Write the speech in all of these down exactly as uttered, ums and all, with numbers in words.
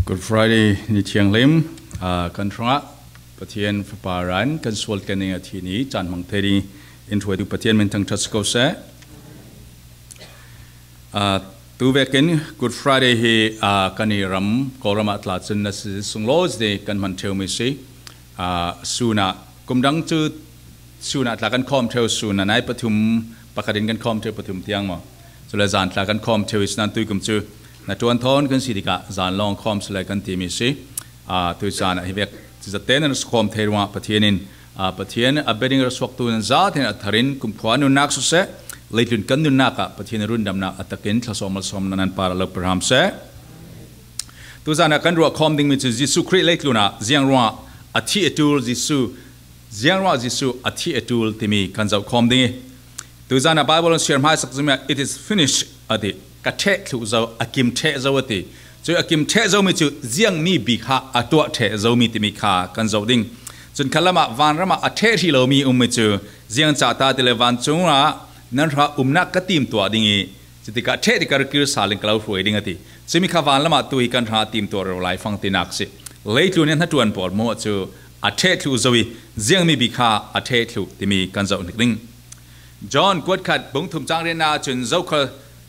Good Friday ni thianghlim, ah, kan hrangah Pathian Fapa ran kan sual tlen ding a thi ni caan hmang thei ding in hruaitu Pathian min thangṭhat si ko seh. Ah, tu vekin Good Friday hi, ah, kan i ram, Kawlram ah tla cun na si sunglawi kan hman ṭheu mi si. Ah, sun ah, kum dang cu sun ah tla kan khawm ṭheu, sun ah nai pathum, pakhat in kan khawm ṭheu pathum tiang maw? Cule zan tla kan khawm ṭheu i sinan tuikum cu na ṭuan thawn kan si tikah zan lawng khawm si lai kan timi si. Aa, tui caan ah hi vek cizat tein nan khawm thei ruangah Pathian in, aa, Pathian a biading ra suaktu nan zate in a thar in kumkhua nunnak siseh, leitlun kan nunnak ah Pathian rundamnak a takin thlasawm malsawmnak nan par a lo pe hram seh. Tuzan ah kan ruah khawm dingmi cu Jesuh Khrih leitlun ah ziang ruangah a thih a ṭul Jesuh, ziang ruangah Jesuh a thih a ṭul timi kan zoh khawm ding i, tuzan ah Bible an siar hmaisak zumia, "It is finished," a ti. Ka ṭheh thluh zo, a kim ṭheh zo a ti. Cu a kim ṭheh zomi cu ziangmi bik kha a tuah ṭheh zomi timi kha kan zoh ding. Cun khalam ah vanram ah a ṭheh hrih lomi ummi cu ziang cah ta ti le vancung ah nan hra umnak ka tim tuah ding i, cutikah ṭheh tikah ra kir sal in ka lo hruai ding a ti. Cumi kha vanlam ah tu hi kan hra tim tuah rero lai fang tinak si. Leitlun i hnaṭuan pawl hmuh cu a ṭheh thluh zo i ziangmi bik kha a ṭheh thluh timi kan zoh hnik ding. John kuat khat bung thum cang riatnak cun zokhal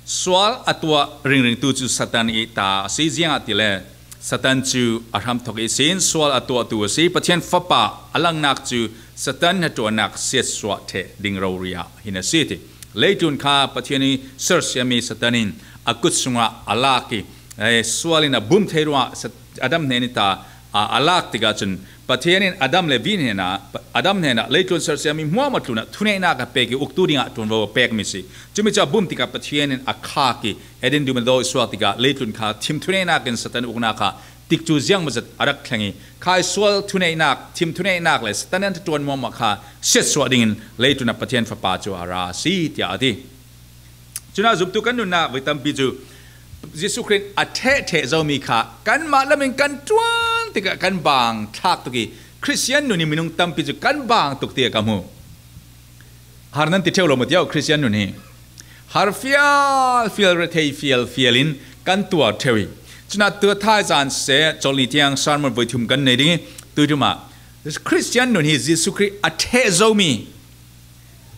sual a tuah ringringtu cu Satan i ta a si, ziangahtile Satan cu a hramthok ihsin sual a tuahtu a si. Pathian Fapa a langnak cu Satan hnaṭuannak siatsuah ṭheh ding rori ah hin a si ti. Leitlun kha Pathian i sersiammi Satan in a kut sungah a lak i, eh, sual in a bum thei ruangah Sat-, Adam hnen i ta, a, a lak tikah cun Pathian in Adam le Vi hnenah, Adam hnenah leitlun sersiammi hmuahhmuah tlunah thuneihnak a pek i uktu dingah ṭuanvo a pekmi si. Cumi cu a bum tikah Pathian in a khak i Eden dum a daw i suak tikah leitlun kha thim thuneihnak in Satan uknak ah tikcu ziangmazat a rak thleng i, khai sual thuneihnak, thim thuneihnak le Satan an ṭuan hmuahhmuah kha siatsuah dingin leitlun ah Pathian Fapa cu a ra a si, tiah a ti. Cunah zumtu kan nunnak voi tampi cu Jesuh Khrih a ṭheh ṭheh zomi kha kanmah lamin kan ṭuan tikah kan bang thlak tuk i, Khristian nun i minung tampi cu kan bang tuk tiah ka hmu. Har nan ti ṭheu lo maw tiah Khristian nun hi har fial fial, rethei fial fial in kan tuar ṭheu i, cunah tu thaizan seh colh ni tiang sermon voi thum kan nei ding i, tuiṭum ah Khristian nun hi Jesuh Khrih a ṭheh zomi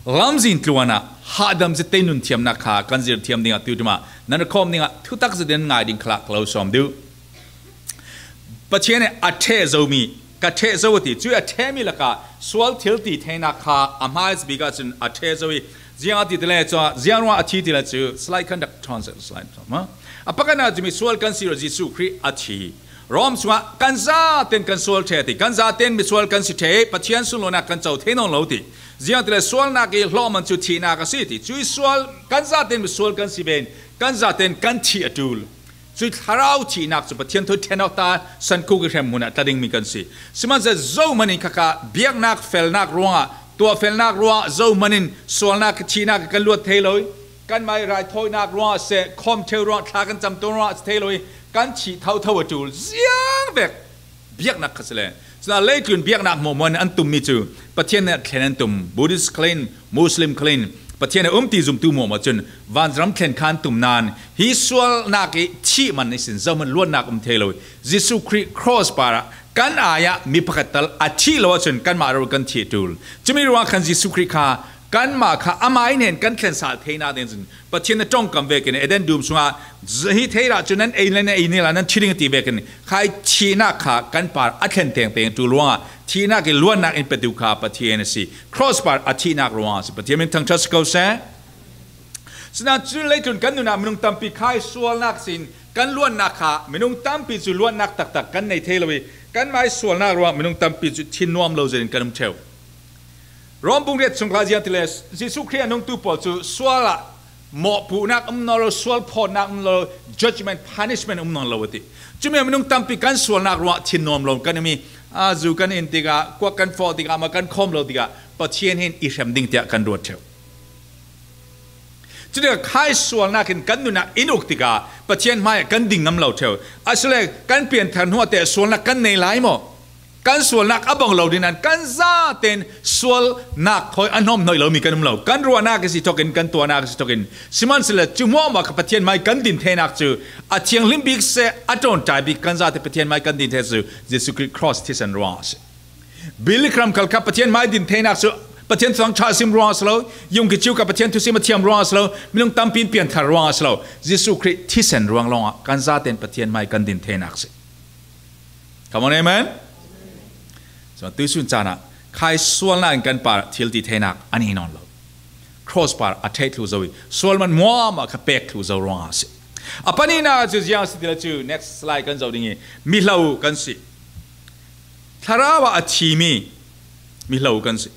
lamzin tluan ah hahdam zitei nun thiamnak kha kan zir thiam dingah tuiṭum ah nan ra khawm dingah thutak zet in ngai ding khalah ka lo sawm duh. Pathian in a ṭheh zomi, ka ṭheh zo a ti. Cuih a ṭhehmi lakah sual thil ti theinak kha a hmai bik ahcun a ṭheh zo i, ziang a ti tile cu, ziang ruangah a thi tile cu, slide kan rak ṭhawn seh, slide ṭhawn maw? A pakhatnak cumi sual kan si ruah Jesuh Khrih a thi. Rom sungah kan zaten kan sual ṭheh a ti. Kan zaten misual kan si ṭheh i, Pathian sunlawinak kan co thei nawn lo ti. Ziangtile sualnak i hlawhman cu thihnak a si ti. Cuih sual kan zaten misual kan si ve in, kan zaten kan thih a ṭul. Cuih thlarau thihnak cu Pathian thawi ṭhen awk ta sankhuk i hremhmun ah tla dingmi kan si. Sihmanhsehlaw zohman in khakha biaknak felnak ruangah, tuahfelnak ruangah zohman in sualnak i thihnak i kan luat thei lo i, kanmah i raithawinak ruangah seh, khawm ṭheu ruangah, thla kan cam tawn ruangah si thei lo i, kan thih thotho a ṭul ziang vek. Biaknak kha si le. Cun a leitlun biaknak hmuahhmuah in an tummi cu Pathian nih a thlen an tum. Buddhist khal in, Muslim khal in, Pathian a um ti zumtu hmuahhmuah cun vanram thlen kha an tum nain hi sualnak i thih man ihsin zohman luatnak um thei lo. Jesuh Khrih cross par ah kan ai ah mi pakhat tal a thih lo ahcun kanmah rori kan thih a ṭul. Cumi ruangah khan Jesuh Khrih kha kanmah kha amah i hnen kan thlen sal theinak ding cun Pathian a ṭongkam vekin Eden dum sungah hi thei rah cu nan ei le nan ei ni la nan thi ding a ti vekin khai thihnak kha kan par a thlen tengteng ṭul ruangah thihnak i luatnak in petu kha Pathian a si. Cross par a thihnak ruangah a si. Pathian min thangṭhat si ko seh. Sinain cu leitlun kan nun ah minung tampi khai sualnak sin kan luatnak kha minung tampi cu luatnak taktak kan nei thei lo i, kanmah i sualnak ruangah minung tampi cu thin nuam lo zet in kan um ṭheu. Rom bung riat chung kha ziang tile Jesuh Khrih a nungtu pawl cu sual ah mawhpuhnak um nawn lo, sual phawtnak um nawn lo, judgment, punishment um nawn lo a ti. Cumi ah minung tampi kan sualnak ruangah thin nuam lo kan um i, aa, zu kan in tikah, kuak kan fawh tikah, mah kan khawm lo tikah Pathian hin i hrem ding tiah kan ruat ṭheu. Cutikah khai sualnak in kan nun ah in uk tikah Pathian hmaiah kan ding ngam lo ṭheu. Asile kan pianthar hnuah teh sualnak kan nei lai maw? Kan sualnak a bang lo ding nan kan zaten sualnak thawi a hnawm hnawih lo mi kan um lo. Kan ruahnak i si thokin, kan tuahnak i si thokin. Sihmanhsehlaw cu hmuahhmuah kha Pathian mai kan din theinak cu a thianghlim bik seh, a ṭawnṭai bik kan zate Pathian mai kan din thei cu Jesuh Khrih cross thisen ruang a si. Billy Graham khal kha Pathian mai din theinak cu Pathian Thuthang ṭha sim ruang a si lo, Yonggi Cho kha Pathian thusim a thiam ruang a si lo, minung tampi in pianthar ruang a si lo, Jesuh Khrih thisen ruang lawngah kan zaten Pathian mai kan din theinak si. Come on, amen. So, tuisun caan ah khai sualnak in kan par thil ti theinak a nei nawn lo. Cross par a theih thlu zo i sual man hmuahhmuah kha pek thlu zo ruangah a si. A pahnihnak cu ziang si ti le cu next slide kan zoh ding i mihlo kan si. Thlarau ah a thimi mihlo kan si.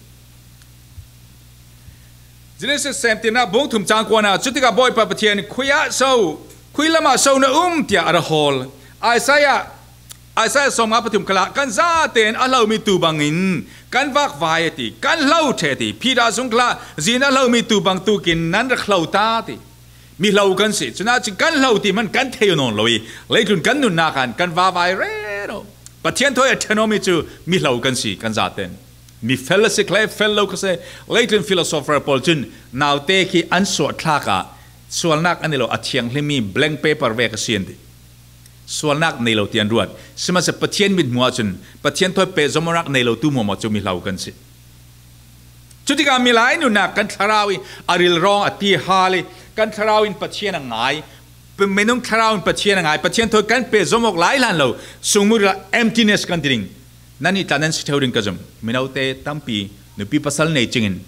Genesis semtirnak bung thum cang kuan ah cutikah Bawipa Pathian, "Khui ah so, khui lamah so na um?" tiah a ra hawl. Isaiah, Isaiah sawmnga pathum khalah kan zaten a hlomi tu bangin kan vakvai a ti, kan hlo ṭheh a ti. Peter sung khalah zin a hlomi tu bang tukin nan rak hlo ta a ti. Mihlo kan si. Cunah cun kan hlo ti hman kan thei nawn lo i leitlun kan nunnak ah kan vakvai rero. Pathian thawi a ṭhen awmi cu mihlo kan si kan zaten. Mi fel a si khlei fel lo kha seh. Leitlun philosopher pawl cun naute khi an suahthlak ah sualnak an nei lo, a thianghlimi blank paper vek a si an ti. Sualnak nei lo ti an ruat. Sihmanhsehlaw Pathian mithmuh ah cun Pathian thawi pehzom awknak nei lo tu hmuahhmuah cu mihlo kan si. Cutikah milai nunnak kan thlarau i a rilrawng a ti hal i kan thlarau in Pathian a ngai. Minung thlarau in Pathian a ngai. Pathian thawi kan pehzom awk lai hlan lo. Sungmuril ah emptiness kan ti ding. Nan ih tla nan si ṭheu ding ka zumh. Minote tampi nupi pasal nei cingin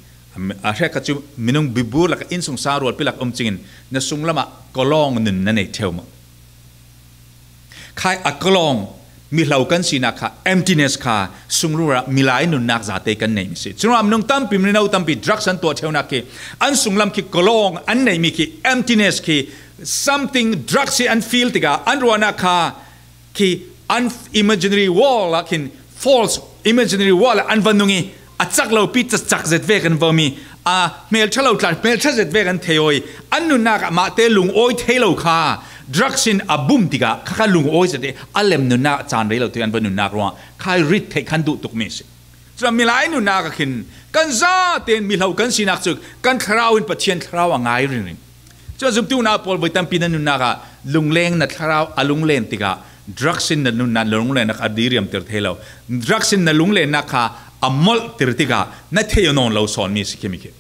a hrekkhat cu minung bibur lak, innsungsang rualpi lak um cingin na sunglam ah kalawng nun na nei ṭheu maw? Khai a kalawng, mihlo kan sinak kha, emptiness kha, sunglam ah milai nunnak zate kan neihmi si. Cun minung tampi, mino tampi drugs an tuah ṭheunak khi an sunglam khi kalawng an neihmi khi emptiness khi something, drugs hi an feel tikah an ruahnak kha khi an imaginary world ah khin false imaginary world ah an va nung i a cak lopi cak zet vek an va um i a hmelṭha lo tla hmelṭha zet vek an thei aw i an nunnak ah mahte lungawi thei lo kha drugs in a bum tikah kha kha lungawi zet i a lem nunnak caan rei lo ti an va nunnak ruangah kha rit theih khan duh tukmi a si. Cun milai nunnak ah khin kan zaten mihlo kan sinak cu kan thlarau in Pathian thlarau a ngai ringring. Cun zumtu unau pawl voi tampi nan nunnak ah lungleng na thlarau a lunglen tikah drugs in na nunnak lunglennak a diriamter thei lo. Drugs in na lunglennak kha a molhtir tikah na thei nawn lo sawnmi a si khi mi khi.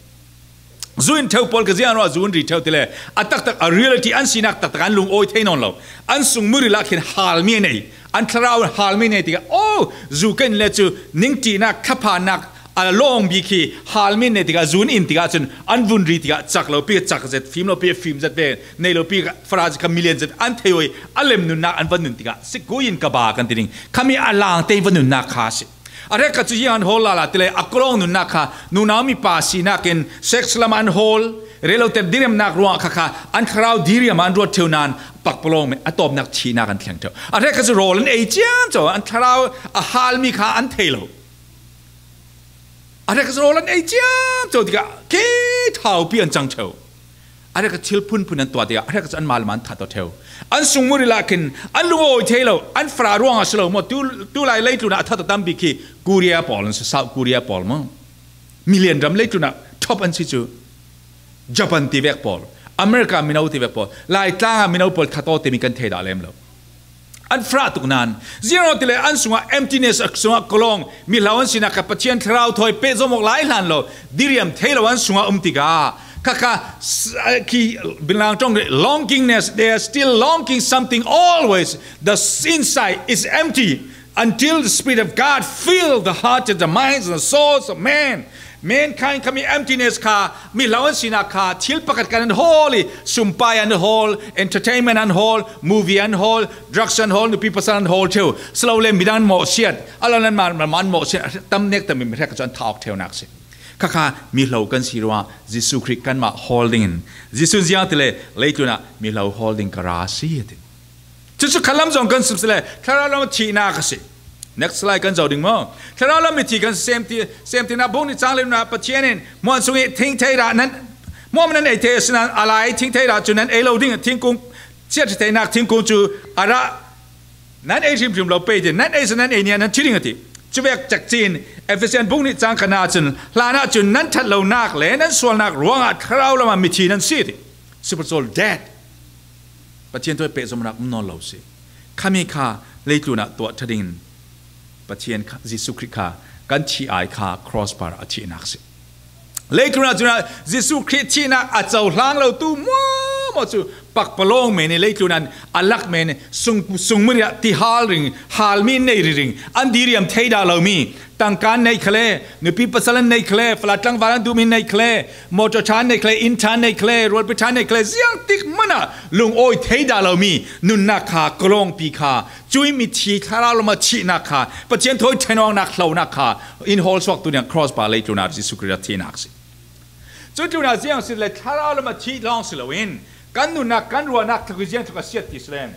Zu in ṭheu pawl ka ziang ruah zu in ri ṭheu ti le a taktak a reality an sinak taktak an lungawi thei nawn lo. An sungmuril ah khin halmi a nei, an thlarau in halmi a nei tikah, oh, zu kan in le cu ningṭihnak, thlaphannak a lawng bik hi halmi a nei tikah zu in in tikah cun an vun ri tikah cak lopi cak zet, fim lopi fim zet ve, nei lopi fara zet kha milian zet an thei aw i a lem nunnak an va nun tikah sikui in ka ba kan ti ding. Khami a lang te va nunnak kha a si. A hrekkhat cu ziang an hawl lala ti le a kalawng nunnak kha nunau mipa sinak in sex lam an hawl, rei loter diriamnak ruangah kha kha an thlarau diriam an ruat ṭheu nain pakpalawng a tawpnak thihnak an thleng ṭheu. A hrekkhat cu rawl an ei ciamco an thlarau a halmi kha an thei lo. A hrekkhat cu rawl an ei ciamco tikah khi thaupi an cang ṭheu. A hrekkhat thil phunphun an tuah tikah a hrekkhat cu anmah lam an that aw ṭheu. An sungmuril ah khin an lungawi thei lo, an fara ruangah si lo maw? Tu, tulai leitlun ah a that a tam bik khi Korea pawl an si, South Korea pawl maw? Milian ram leitlun ah top an si cu. Japan ti vek pawl, America mino ti vek pawl, Laitlang ah mino pawl that aw timi kan thei dah lem lo. An fara tuk nain ziang ti le an sungah emptiness, a sungah kalawng, mihlo an sinak kha Pathian thlarau thawi pehzom awk lai hlan lo, diriam thei lo an sungah um tikah kha kha khi bilang ṭong longingness, they are still longing something always. The inside is empty until the Spirit of God fill the heart and the minds and the souls of man. Mankind khami emptiness kha, mihlo an sinak kha thil pakhat kan an hawl i sumpai an hawl, entertainment an hawl, movie an hawl, drugs an hawl, nupi pasal an hawl ṭheu. Silo le midang an mawhsiat, a lo nan man an mawhsiat, tam nek tam mi hrekkhat cu an thawk ṭheunak si. Kha kha mihlo kan si ruangah Jesuh Khrih kanmah hawl dingin Jesuh ziang ti le leitlun ah mihlo hawl ding ka ra a si a ti. Cucu khalam zong kan sum si le thlarau lam thihnak a si. Next slide kan zoh ding maw? Thlarau lam i thi kan semti, semtinak bung nih cang le nunah Pathian in hmuan sung i thingthei rah nan, hmuan nan ei thei a si nan a lai thingthei rah cu nan ei lo ding, thingkung, chiat theinak thingkung cu a rah nan ei hrimhrim lo pei ti, nan ei si nan ei nia nan thi ding a ti. Cuvek cekcin Efesian bung nih cang khatna cun, hlanah cun nan ṭhat lonak le nan sualnak ruangah thlarau lamah mithi nan si ti. Spiritual death. Pathian thawi pehzomnak um nawn lo si. Khami kha leitlunah tuah ṭha dingin Pathian kha, Jesuh Khrih kha kan thih ai kha cross par a thihnak si. Leitlunah cunah Jesuh Khrih thihnak a cohlang lotu muahmuah cu pakpalawng men i leitlunah a lak men i sung, sungmiriah tihal ring, halmi nei ringring, an diriam thei dah lomi, tangka an nei khale, nupi pasal an nei khale, fala tlangval an duhmi an nei khale, motor ṭha an nei khale, inn ṭha an nei khale, rualpi ṭha an nei khale, ziangtik hmanah lungawi thei dah lomi nunnak kha, kalawngpi kha, cui mithi thlarau lamah thihnak kha, Pathian thawi ṭhenawknak hlonak kha in hawl suaktu nih cross pa leitlunah Jesuh Khrih a thihnak si. Cutlunah ziang si le thlarau lamah thih lawng si loin kan nunnak, kan ruahnak tluk i ziang tluk a siat ti si len.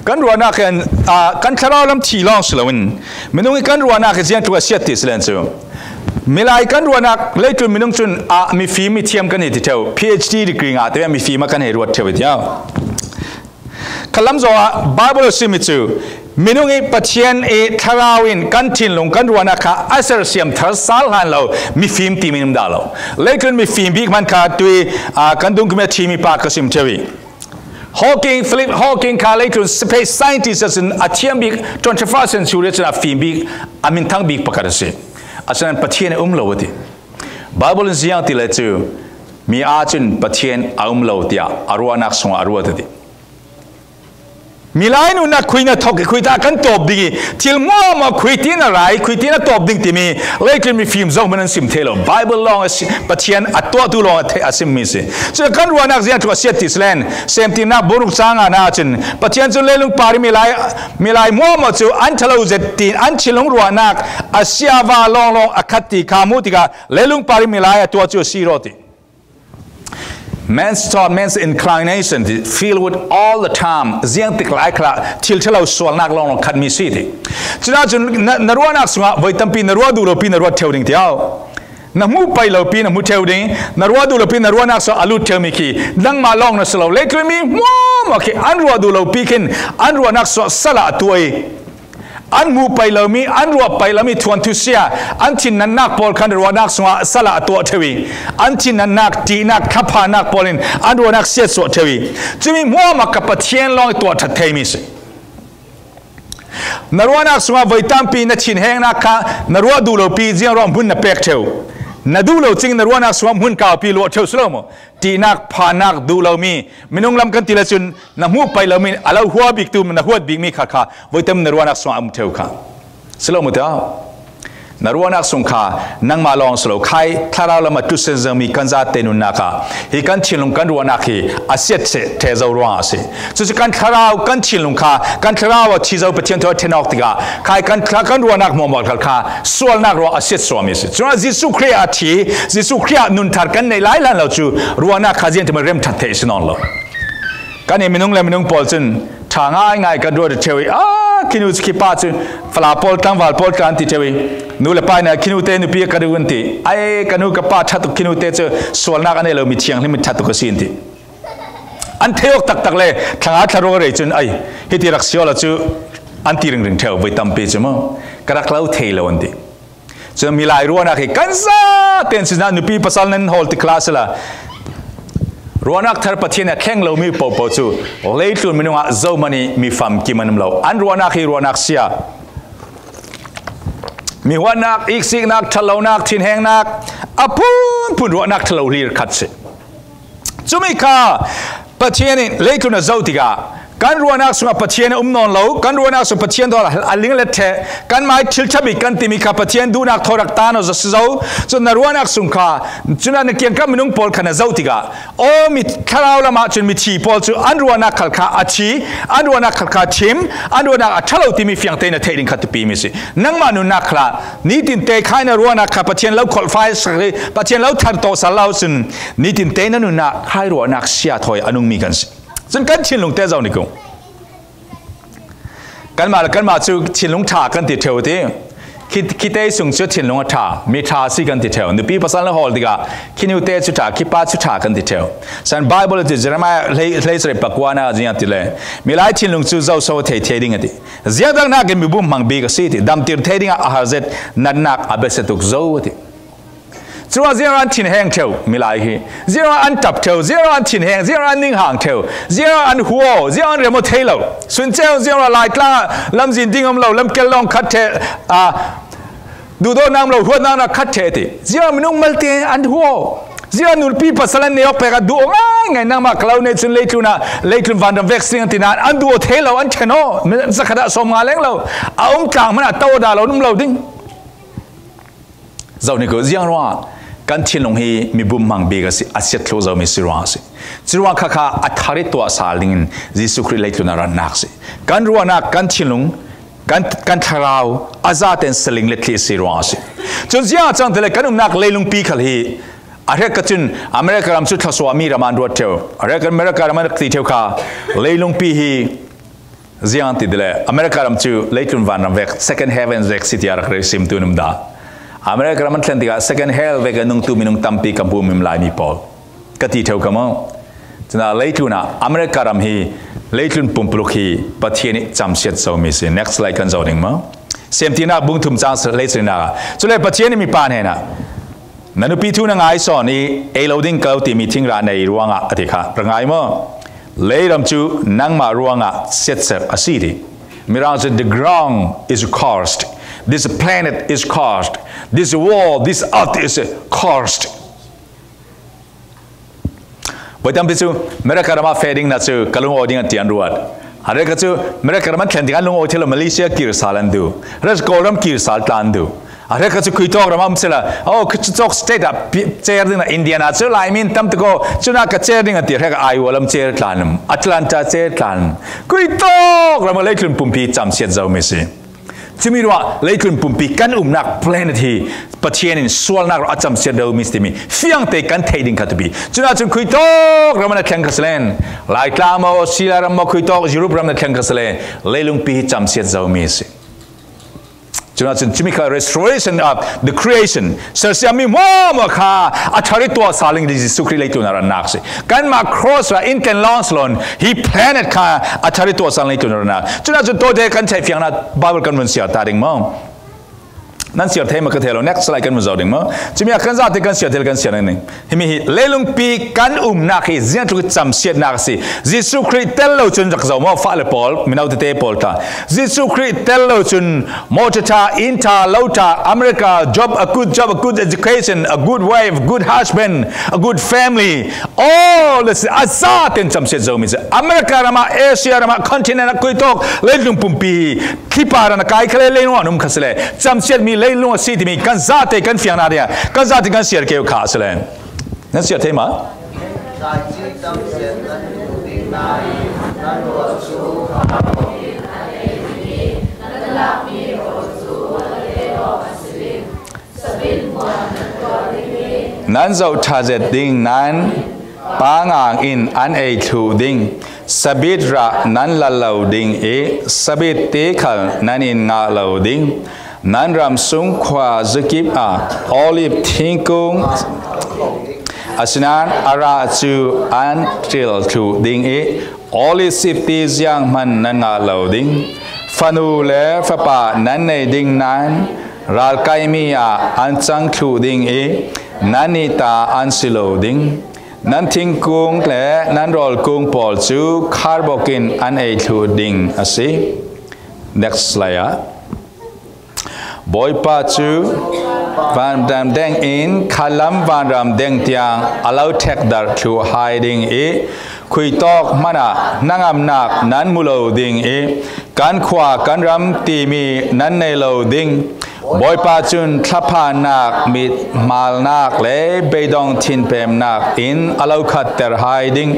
Kan ruahnak hi an, aa, kan thlarau lam thih lawng si loin minung i kan ruahnak hi ziang tluk a siat ti si len cu. Milai kan ruahnak leitlun minung cun, aa, mifim mithiam kan hi ti ṭheu, PhD degree ngah te mifim a kan hei ruat ṭheu i tiau. Khalam zongah Bible a simi cu minung i Pathian i thlarau in kan thinlung kan ruahnak kha a sersiam thar sal hlan lo mifim timi um dah lo. Leitlun mifim bik hman kha tui, aa, kan dungkumi a thimi pa ka sim ṭheu i. Hawking, Philip Hawking kha leitlun space scientist a sin a thiam bik twenty-first century cun a fim bik, a minthang bik pakhat a si. Asinain Pathian a um lo a ti. Bible in ziang ti le cu mi aa cun Pathian a um lo tiah a ruahnak sungah a ruat a ti. Milai nunnak khui na thok i khui ta kan tawp ding i thil muahmuah khui ti na rai, khui ti na tawp ding timi leitlun mifim zohman an sim thei lo. Bible lawng a si, Pathian a tuahtu lawng a, thei, a simmi si. Cun kan ruahnak ziang tluk a siat ti si len, Semtinnak bung ruk cang ngana cun Pathian cun leilung par i milai, milai muahmuah cu an ṭhalo zet tiin an thinlung ruahnak a siava lawnglawng a khat ti kha hmuh tikah leilung par i milai a tuah cu a si raw ti. Man's thought, man's inclination, ti, filled with all the time, ziangtik lai khalah thil ṭhalo sualnak lawnglawng khatmi si ti. Cunah cun na, na ruahnak sungah voi tampi na ruah duh lopi na ruat ṭheu ding tiau. Na hmuh paih lopi na hmu ṭheu ding, na ruah duh lopi na ruahnak sungah a lut ṭheumi khi nangmah lawng na si lo. Leitlun mi hmuahmuah khi an ruah duh lopi khin an ruahnak sungah sal ah a tuah i, an hmuh paih lomi, an ruah paih lomi thuanthu sia, an thinnannak pawl khan ruahnak sungah sal ah a tuah ṭheu i, an thinnannak, ṭihnak, thlaphannak pawl in an ruahnak siatsuah ṭheu i, cumi hmuahmuah kha Pathian lawng i tuah ṭhat theimi si. Na ruahnak sungah voi tampi na thinhengnak kha na ruah duh lopi ziang ruah hmun na pek ṭheu. Na duh lo cing na ruahnak sungah hmun kaupi luah ṭheu si lo maw? Ṭihnak, phannak duh lomi minung lam kan ti le cun na hmuh paih lomi a lo hua biktu na huat bikmi kha kha voi tam na ruahnak sungah a um ṭheu kha. Si lo mu tau. Na ruahnak sung kha nangmah lawng si lo khai, thlarau lam a tusen zomi kan zate nunnak ah hi kan thinlung kan ruahnak hi a siat ṭheh zo ruangah a si. Cucu kan thlarau, kan thinlung kha kan thlarau a thi zo Pathian thawi a ṭhen awk tikah khai kan thla-, kan ruahnak hmuahmuah kha, kha sualnak ruah a siatsuahmi a si. Cun Jesuh Khrih a thi, Jesuh Khrih ah nun thar kan neih lai hlan lo cu ruahnak kha ziangtin remṭhat theih a si nawn lo. Kan i minung le minung pawl cun ṭha ngaingai kan ruat ṭheu i, a, khinu cu, khi pa cu fala pawl, tlangval pawl tla an ti ṭheu i, nu le pa in a khinu te nupi a ka duh an ti. Ai, ka nu ka pa ṭha tuk, khinu te cu sualnak a nei lo mi thianghlim mi ṭha tuk a si an ti. An thei awk taktak le thlanga thlarua rei cun, ai, hiti rak si awla cu an ti ringring ṭheu voi tampi cu maw? Ka rak lo thei lo an ti. Cun milai ruahnak hi kan zate in sinah nupi pasal nan hawl tik hlah sila. Ruahnak thar Pathian a thleng lomi pohpoh cu leitlun minung ah zohman i mi famkim an um lo. An ruahnak hi ruahnak sia. Mi huatnak, iksiknak, ṭhatlonak, thinhengnak, a phunphun ruahnak ṭhalo hlir khat si. Cumi kha Pathian in leitlun a zoh tikah kan ruahnak sungah Pathian a um nawn lo, kan ruahnak sungah Pathian thaw a ling let ṭheh, kanmah i thil ṭha bik kan timi kha Pathian duhnak thaw rak ta nawn zo si zo. Cun na ruahnak sung kha, cun na kiangkap minung pawl kha na zoh tikah, aw, mi thlarau lamah cun mithi pawl cu an ruahnak khal kha a thi, an ruahnak khal kha a thim, an ruahnak a ṭha lo timi fiang tein a theih ding kha tupi mi si. Nangmah nunnak khalah nitin te khai na ruahnak kha Pathian lo kholhfai sak, Pathian lo thar tawh sal lo cun nitin te na nunnak khai ruahnak sia thawi a nungmi kan si. Cun kan thinlung te zoh ni kung. Kanmah le kanmah cu thinlung ṭha kan ti ṭheu ti. Khi, khite sung cu thinlung a ṭha, mi ṭha a si kan ti ṭheu. Nupi pasal na hawl tikah khi nute cu ṭha, khi pa cu ṭha kan ti ṭheu. San Bible cu Jeremiah hlei, hleisarih pakuana ziang ti le, milai thinlung cu zoso thei thei ding a ti. Ziangdaknak in mibum hmang bik a si ti. Damtir thei dingah a har zet, natnak a biasia tuk zo a ti. Curuangah ziangruangah an thinheng ṭheu milai hi, ziangruangah an ṭap ṭheu, ziangruangah an thinheng, ziangruangah an ninghang ṭheu, ziangruangah an huaw, ziangruangah an rem aw thei lo. Sunceu ziangruangah Laitlangah lamzin ding um lo, lamkel lawng khat ṭheh, aa, duhdawtnak um lo, huatnak na khat ṭheh ti. Ziangruangah minung malte an huaw, ziangruangah nupi pasal an nei awk pek ah duh aw ngaingai, nangmah ka lo nih cun leitlun ah, leitlun vanram vek si ding an ti nain an duh aw thei lo, an ṭhen aw, zakhat ah sawm nga leng lo, a um tlang hmanh ah to aw dah lo, an um lo ding. Zohhnik uh, ziangruangah kan thinlung hi mibum hmang bik a si, a siat thluh zomi si ruang a si. Curuang khakha a thar i tuah sal dingin Jesuh Khrih leitlun a ratnak si. Kan ruahnak, kan thinlung, kan, kan thlarau a zaten saling le thli si ruang a si. Cun ziang a cang tele kan umnak leilungpi khal hi a hrek ka cun America ram cu thlasuahmi ram an ruat ṭheu. A hrek kan America ram an rak ti ṭheu kha leilungpi hi. Ziang ti dile, America ram cu leitlun vanram vek, second heaven vek si tiah rak rel simtu an um dah. America ram an thlen tikah second hell vek a nungtu minung tampi ka hmu mim lai mi pawl ka ti ṭheu ka maw? Cun leitlun ah America ram hi leitlun pumpuluk hi Pathian nih camsiat zomi si. Next slide kan zoh ding maw? Siamtinak bung thum cang hleisarihnak ah, cule Pathian nih mipa hnenah, na nupi thu na ngai sawn i ei lo ding ka lo timi thingrah nei ruangah a ti kha, rak ngai maw? Leiram cu nangmah ruangah siatserh a si ti. Mirang cu, the ground is cursed. This planet is cursed. This world, this earth is cursed. Voi tampi cu America ram ah feh ding na cu ka lungawi ding an ti an ruat. A reka cu America ram an thlen ding an lungawi thei lo, Malaysia kir sal an duh. Res Kawlram kir sal tla an duh. A reka cu khuitawk ram ah um sila, oh, khuitawk state ah pi-, cer ding na Indiana cu Laimi an tam tuk aw, cun a ka cer ding an ti, reka Iowa lam cer tla an um, Atlanta cer tla an um. Khuitawk ram ah leitlun pumpi camsiat zomi si. Cumi ruah leitlun pumpi kan umnak planet hi Pathian in sualnak ruah a camsiat zomi si timi fiangte kan theih ding kha tupi. Cunah cun khuitawk ram na thleng kha selen, Laitlang maw, Australia ram maw, khuitawk Europe ram na thleng kha selen, leilungpi hi camsiat zomi a si. Cunah cun cumi kha restoration of the creation, sersiammi hmuahhmuah kha a thar i tuah sal ding Jesuh Khrih leitlun a ratnak si. Kanmah cross ra in ten long salon hi planet kha a thar i tuah sal ding leitlun a ratnak. Cunah cun tawite kan theih fiangnak Bible kan vun siar ta ding maw? Nan siar thei maw ka thei lo, next slide kan vun zoh ding maw? Cumi ah kan zate kan siar thei lo, kan siar ding. Himi hi leilungpi kan umnak hi ziangtluk i camsiatnak a si. Jesuh Khrih tel lo cun rak zoh maw, fale pawl, mino tete pawl ta. Jesuh Khrih tel lo cun mawṭaw ṭha, inn ṭha, lo ṭha, America, job, a good job, a good education, a good wife, good husband, a good family, all this, a zaten camsiat zomi si. America ram ah, Asia ram ah, continent ah, khuitawk leitlung pumpi hi thlipa ran a kai kha le, leilung ah an um kha sile, camsiatmi leilung a si timi kan zate kan fiangnak dingah kan zate kan siar keu kha sile. Nan siar thei maw? Nan zoh ṭha zet ding, nan pangang in an ei thluh ding. Sabit rah nan lal lo ding i sabit te khal nan in ngah lo ding. Nan ram sung khua zukip ah olive thingkung a si nan a rah cu an ṭil thluh ding i olive sipti zianghman nan ngah lo ding. Fanu le fapa nan nei ding nan ralkaihmi ah an cang thluh ding i nannih ta an si lo ding. Nan thingkung le nan rawlkung pawl cu kharbok in an ei thluh ding a si. Next slide ah. Bawipa cu vanram deng in khalam vanram deng tiang a lo ṭhekdarh thluh hai ding i khuitawk hmanh ah hnangamnak nan mu lo ding i kan khua kan ram timi nan nei lo ding. Bawipa cun thlaphannak, mithmalnak le beidong thinpemnak in a lo khatter hai ding.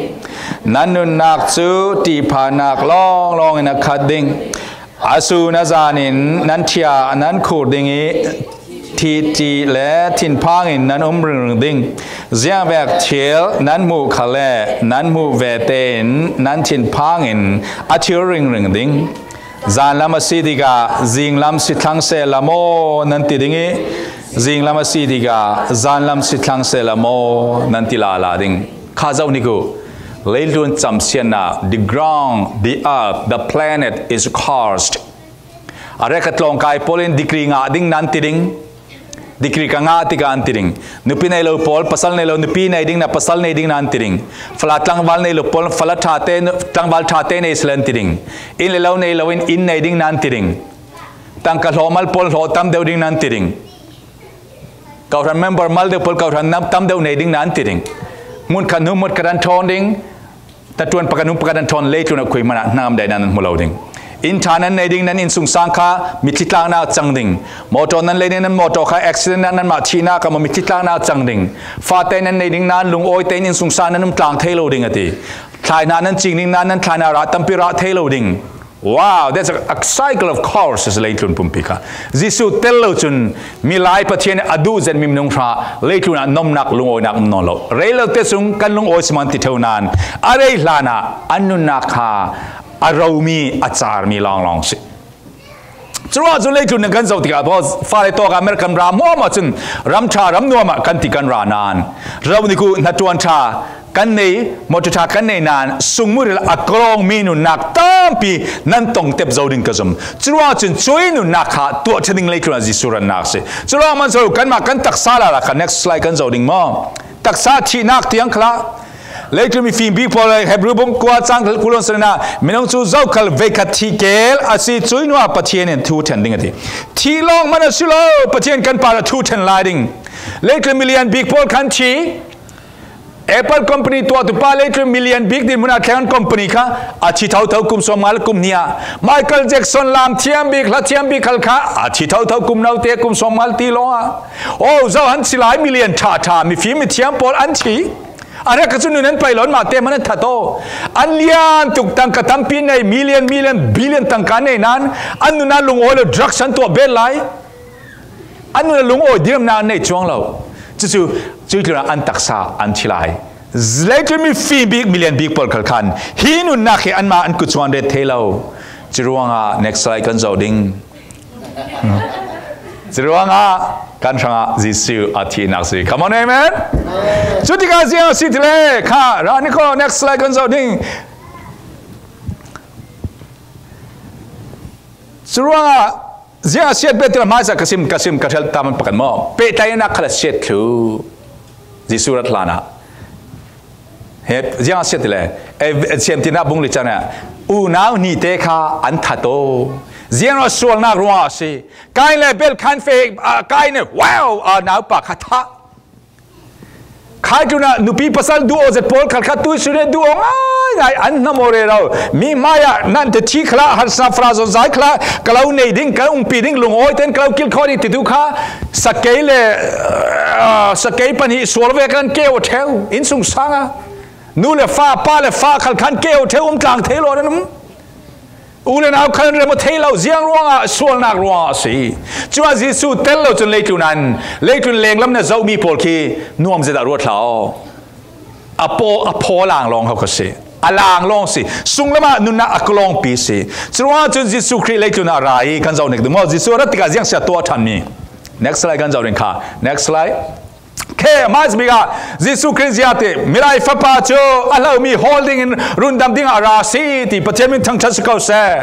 Nan nunnak cu ṭihphannak lawnglawng in a khat ding. A sun a zan in nan ṭhia nan khur ding i ṭhitṭi le thinphang in nan um ringring ding. Ziangvek thil nan hmuh kha le nan hmuh ve tein nan thinphang in a thir ringring ding. Zanlam a si tikah zinglam si thlang sehla maw nan ti ding ih, zinglam a si tikah zanlam si thlang sehla maw nan ti lala ding. Kha zoh nik uh. Leitlun camsiatnak, the ground, the earth, the planet is cursed. A rek a tlawngkai pawl in degree ngah ding nan ti ding. Degree ka ngah tikah an ti ding. Nupi nei lo pawl, pasal nei lo, nupi nei ding na, pasal nei ding na an ti ding. Fala tlangval nei lo pawl, fala ṭhate, tlangval ṭhate nei sila an ti ding. Inn le lo nei lo in inn nei ding na an ti ding. Tangka hlawh mal pawl hlawh tam deuh ding na an ti ding. Kawhhran member mal deuh pawl kawhhran nam tam deuh nei ding na an ti ding. Hmun khat hnu hmun khat an ṭhawn ding. Tatuan pakhat hnu pakhat an ṭhawn leitlun a khui hmanah hnangam dai nan an hmu lo ding. Inn ṭha nan nei ding nan innsungsang kha mitthli tlaknak cang ding. Mawtaw nan lei ding nan mawtaw kha accident ah nanmah thihnak ah maw mitthli tlaknak cang ding. Fate nan nei ding nan lungawi tein innsungsang nan um tlang thei lo ding a ti. Thlaihna nan cing ding nan nan thlaihna rah tampi rah thei lo ding. Wow, that's a, a cycle of curses leitlun pumpi kha. Jesuh tel lo cun milai Pathian a duh zetmi minung hra leitlun ah nomnak lungawinak um nawn lo. Rei lote sung kan lungawi si man ti theu nan a rei hlanah an nunnak kha a romi a carmi lawnglawng si. Curuangah cun leitlun nan kan zoh tikah baw fale tawk ah American ram hmuahhmuah cun ram ṭha ram nuam ah kan ti kan ra nan, zoh nik uh, hnaṭuan ṭha kan nei, mawṭaw ṭha kan nei nan sungmuril a kawlawngmi nunnak tampi nan tongtep zo ding ka zum. Curuangah cun cuih nunnak kha tuah ṭha ding leitlun ah Jesuh ratnak si. Curuangah man zo kanmah kan taksa lala kha next slide kan zoh ding maw? Taksa thihnak tiang khalah leitlun mifim bik pawl Hebru bung kua cang kul an sanah minung cu zokhal veikhat thih kel a si, cuih hnuah Pathian in thu ṭhen ding a ti. Thih lawng man a si lo, Pathian kan par a thu ṭhen lai ding. Leitlun milian bik pawl khan thi. Apple company tuahtu pa leitlun milian bik dinhmun ah thleng an company kha a thi thotho kum sawmnga le kum hnih ah. Michael Jackson lam thiam bik, hla thiam bik khal kha a thi thotho kum note kum sawmnga le ti lawng ah. Oh, zo an si lai, milian ṭha ṭha, mifim mithiam pawl an thi. A rek ka cu nun an pai lo, anmah te hman an that aw. An lian tuk tangka tampi nei, million, million, billion tangka nei nan an nun ah lungawi lo drugs an tuah bet lai. An nun ah lungawi diremnak an nei cuang lo. Cucu cuih tlunah an taksa an thi lai. Leitlun mifim bik, milian bik pawl khal khan hi nunnak hi anmah an kut sungah an ret thei lo. Curuangah next slide kan zoh ding. Curuangah kan hrangah Jesuh a thihnak si. Come on, amen. Cutikah ziang a si ti le kha rah ni kho, next slide kan zoh ding. Curuangah ziang a siat bia ti le hmaisa ka sim, ka sim, ka hrel ta man pakhat maw? Pehtlaihnak khal a siat thlu. Jesuh rat hlanah. He, ziang a siat ti le, eh, siam tinak bung li cang ah unau hnihte kha an that aw. Ziang a sualnak ruangah a si. Kain le Abel khan feh, ah, Kain in, wow, ah, naupa kha thah. Khai tlunah nupi pasal duh aw zet pawl khal kha tuisun he duh aw ngaingai an hnam aw rero. Mi hmaiah nan te thi khalah, harsatna fara zawn zai khalah, ka lo nei ding, ka lo umpi ding, lungawi tein ka lo kilh khawh ding titu kha sakei le, ah, sakei pahnih sual vek an keu a ṭheu, innsungsang a. Nu le fa, pa le fa khal khan keu a ṭheu, um tlang thei lo an um. U le nau khal an rem aw thei lo, ziang ruangah, sualnak ruangah a si. Cuah Jesuh tel lo cun leitlun an, leitlun lenglam na zohmi pawl khi nuam zet ah ruat hlah aw. A paw, a phaw a lang lawng ho kha si. A lang lawng si. Sunglam ah nunnak a ka lawngpi si. Curuangah cun Jesuh Khrih leitlun ah a ra i kan zoh nek ding maw? Jesuh a rat tikah ziang si a tuah a ṭhanmi. Next slide kan zoh ding kha. Next slide. Khe, hmaisabik ah Jesuh Khrih ziate, milai fapa cu a hlomi hawl dingin rundam dingah a ra a si ti Pathian min thangṭhat si ko seh.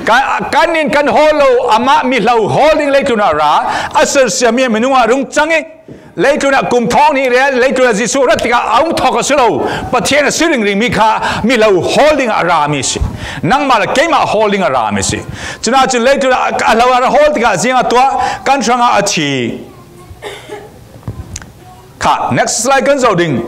Kan, kan in kan hawl lo, amah mihlo hawl ding leitlun ah a ra, a sersiami a minung ah rung cang i, leitlun ah kum thawng hnih rel, leitlun ah Jesuh rat tikah a um thawk a si lo, Pathian a si ringringmi kha mihlo hawl dingah a rami si. Nangmah le keimah hawl dingah a rami si. Cunah cun leitlun ah a hlo a ra hawl tikah ziang a tuah, kan hrangah a thi. Kha, next slide kan zoh ding.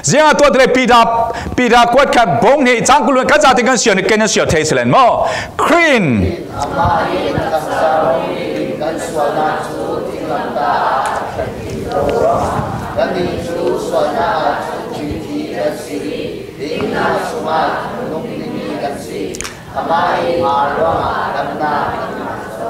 Ziangah tuah ti le Peter, Peter kuat khat bung hnih cang kul kan zate kan siar, kan siar thei si len maw? Khrih in. Amah in a taksa kan sualnak cu tinglamtah ah a ṭhen ti lo ruangah kan ding cu sualnak ah cun mithi kan si i, dingnak sungah nung dingmi kan si. Amah i aa ruangah damnak kan ngah zo.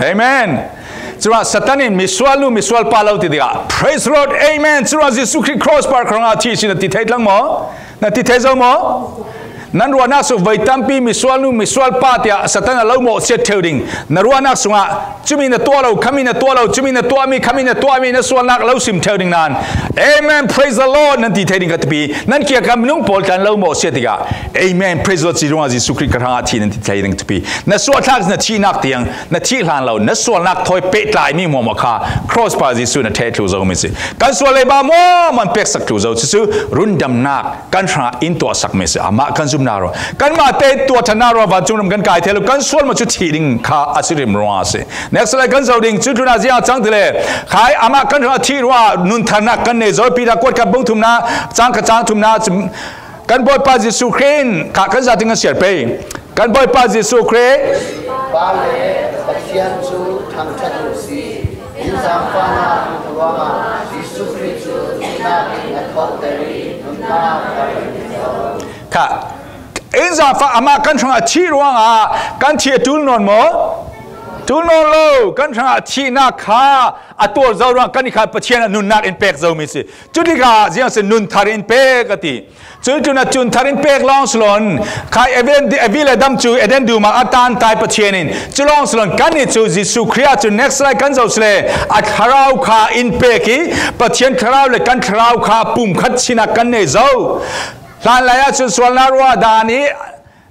Amen. Curuangah Satan in misual nu, misual pa lo ti tikah, praise the Lord, amen. Curuangah Jesuh Khrih cross par khrangah thih si na ti thei tlang maw? Na ti thei zo maw? Nan ruahnak sung voi tampi misual nu, misual pa tiah Satan a lo mawhsiat ṭheu ding. Na ruahnak sungah cumi na tuah lo, khami na tuah lo, cumi na tuahmi, khami na tuahmi na sualnak lo sim ṭheu ding nan. Amen, praise the Lord, nan ti thei ding ka thupi. Nan kiangah minung pawl kan lo mawhsiat tikah, Amen, praise the Lord, ci ruangah Jesuh Khrih ka hrangah thih nan ti thei ding thupi. Na suahthlak na thihnak tiang, na thih hlan lo, na sualnak thawi pehtlaimi hmuahhmuah kha cross pa Jesuh na ṭheh thlu zomi si. Kan sual leiba hmuahhmuah an peksak thlu zo. Cucu rundamnak kan hrangah in tuahsakmi si. Amah kan zumhnak ruang, kanmah te tuah ṭhannak ruang vancung ram kan kai thei lo. Kan sual maw cu thih ding kha a si rim ruangah a si. Next slide kan zoh ding. Cu tlunah ziang a cang ti le khai amah kan hrangah thih ruangah nun tharnak kan nei zo. Peter kuat khat bung thumnak, cang khat cang thumnak, kan Bawipa Jesuh Khrih in kha kan zate kan siar pei. Kan Bawipa Jesuh Khrih Pa le Pathian cu thangṭhat u si. In zaangfahnak ruangah Jesuh Khrih cu thihnak in a thawhter i nunnak a rin zo. Kha in zaangfah amah kan hrangah thih ruangah kan thih a ṭul nawn maw? Ṭul nawn lo. Kan hrangah thihnak kha a tuar zo ruang kan i kha Pathian a nunnak in pek zomi si. Cutikah ziang si nun thar in pek a ti. Cuih tlunah cun thar in pek lawng si lo in, khai a vi le dam cu Eden dum ah a tan tai Pathian in, cu lawng si lo in kannih cu Jesuh Khrih ah cun next slide kan zoh si le a thlarau kha in pek i Pathian thlarau le kan thlarau kha pumkhat sinah kan nei zo. Hlanlai ah cun sualnak ruah dan i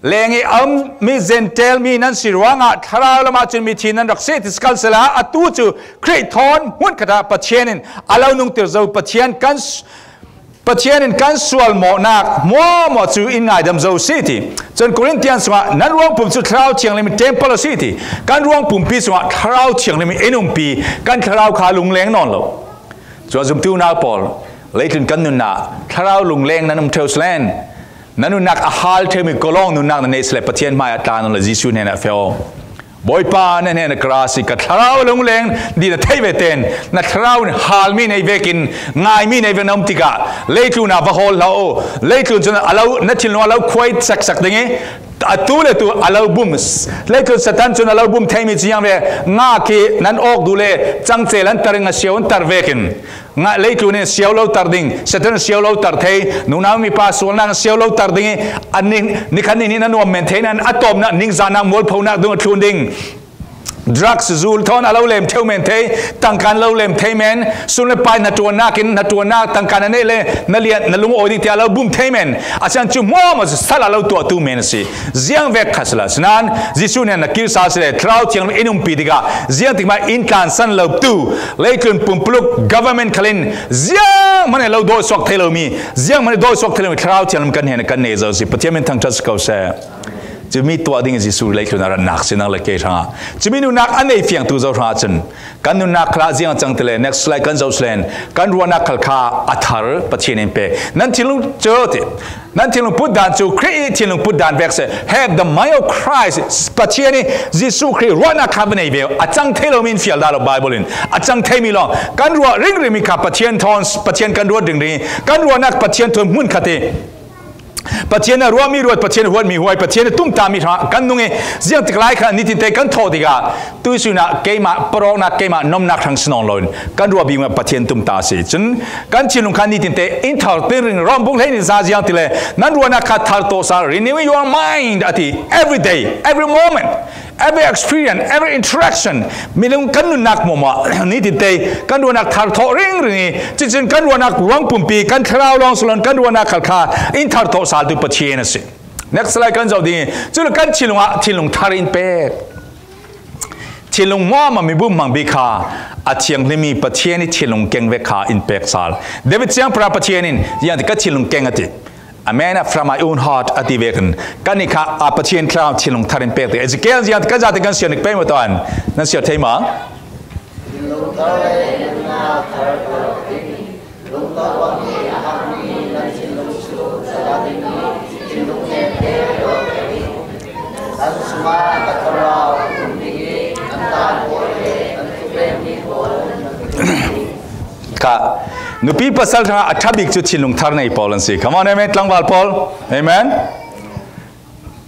leng i a ummi Jentail mi nan si ruangah thlarau lam ah cun mithi nan rak si ti si kal sila atu cu Khrih thawn hmunkhat ah Pathian in a lo nungtir zo Pathian kan Pathian in kan sual mawhnak hmuahhmuah cu in ngaidam zo si ti. Cun Korintian sungah nan ruang pum cu Thlarau Thianghlim in temple a si ti. Kan ruang pumpi sungah Thlarau Thianghlim in umpi kan thlarau kha lungleng nawn lo. Cun zumtu unau pawl, leitlun kan nunnak thlarau lungleng nan um ṭheu selen, nan nunnak a hal ṭheumi kolawng nunnak na neih sele Pathian hmai ah tla nawn lo, Jesuh hnenah feh aw. Bawipa, na hnenah ka ra si, ka thlarau a lungleng dih na theih ve ten, na thlarau in halmi nei vekin, ngaimi nei vek na um tikah leitlun ah va hawl hlah u. Leitlun cun a lo, na thinlung a lo khuai seksak ding i, atu le tu a lo bum, leitlun Satan cun a lo bum theimi cu ziang ve, ngah khi nan awk duh le cangcel an tar in a siau an tar vekin, ngah leitlun in siau lo tar ding, Satan siau lo tar thei, nunau mipa sualnak in siau lo tar ding i, a ni, nikhat ni nih na nuam men thei nan a tawpnak ningzahnak mualphonak dung a thlun ding. Drugs zul thawn a lo lem theu men thei, tangka in lo lem thei men, sun le pai hnaṭuannak in hnaṭuannak tangka na neih le na lian na lung awi ding tiah a lo bum thei men, a sian cu hmuahhmuah sal a lo tuahtu men a si. Ziang vek kha sila, sinan Jesuh nen na kir sa sile, Thlarau Thianghlim in umpi tikah ziang tik mah in tlansan lo tu, leitlun pumpuluk government khal in ziang hmanh in lo dawisuak thei lomi, ziang hmanh in dawisuak thei lomi Thlarau Thianghlim kan hnen kan nei zo si. Pathian min thangṭhat si ko seh. Cumi tuah ding Jesuh leitlun a ratnak si nang le kei hrangah. Cumi nunnak a nei fiangtu zo hrangah cun kan nunnak khalah ziang a cang ti le, next slide kan zoh selen, kan ruahnak khal kha a thar Pathian in pek. Nan thinlung cu ti, nan thinlung put dan cu Khrih i thinlung put dan vek seh. Have the mind of Christ. Pathian i Jesuh Khrih ruahnak kha va nei ve. A cang thei lomi in fial dah lo Bible in. A cang theimi lawng. Kan ruah ringringmi kha Pathian thawn, Pathian kan ruat ringring i, kan ruahnak Pathian thawn hmunkhat i Pathian a ruahmi ruat, Pathian a huatmi huai, Pathian a tumtahmi hrangah kan nung i, ziang tik lai kha nitin te kan thawh tikah tuihsun ah keimah paroknak, keimah nomnak hrang si nawn loin kan ruah bik mah Pathian tumtah a si. Cun kan thinlung kha nitin te in thar tingring, Rom bung hleihnih za ziang ti le nan ruahnak kha thar tawh sal, renew your mind a ti, every day, every moment. Every experience, every interaction, minung kan nunnak hmuahhmuah nitin te kan ruahnak thar thawh ringring i, cucun kan ruahnak ruang pumpi, kan thlarau lawng si lo in kan ruahnak khal kha in thar thawh saltu Pathian a si. Next slide kan zoh ding i, cule kan thinlung ah thinlung thar in pek. Thinlung hmuahhmuah mi bum hmang bik kha a thianghlim i Pathian i thinlung keng vek kha in pek sal. David siangpahrang Pathian in ziang ti, ka thinlung keng a ti. A man after my own heart a ti vekin kan i kha a Pathian Thlarau thinlung thar in pek ti. Ezekiel ziang ti kan zate kan siar ning pei maw tuan? Nan siar thei maw? Kha, nupi pasal hrangah a ṭha bik cu thinlung thar nei pawl an si. Come on, amen. Tlangval pawl, amen.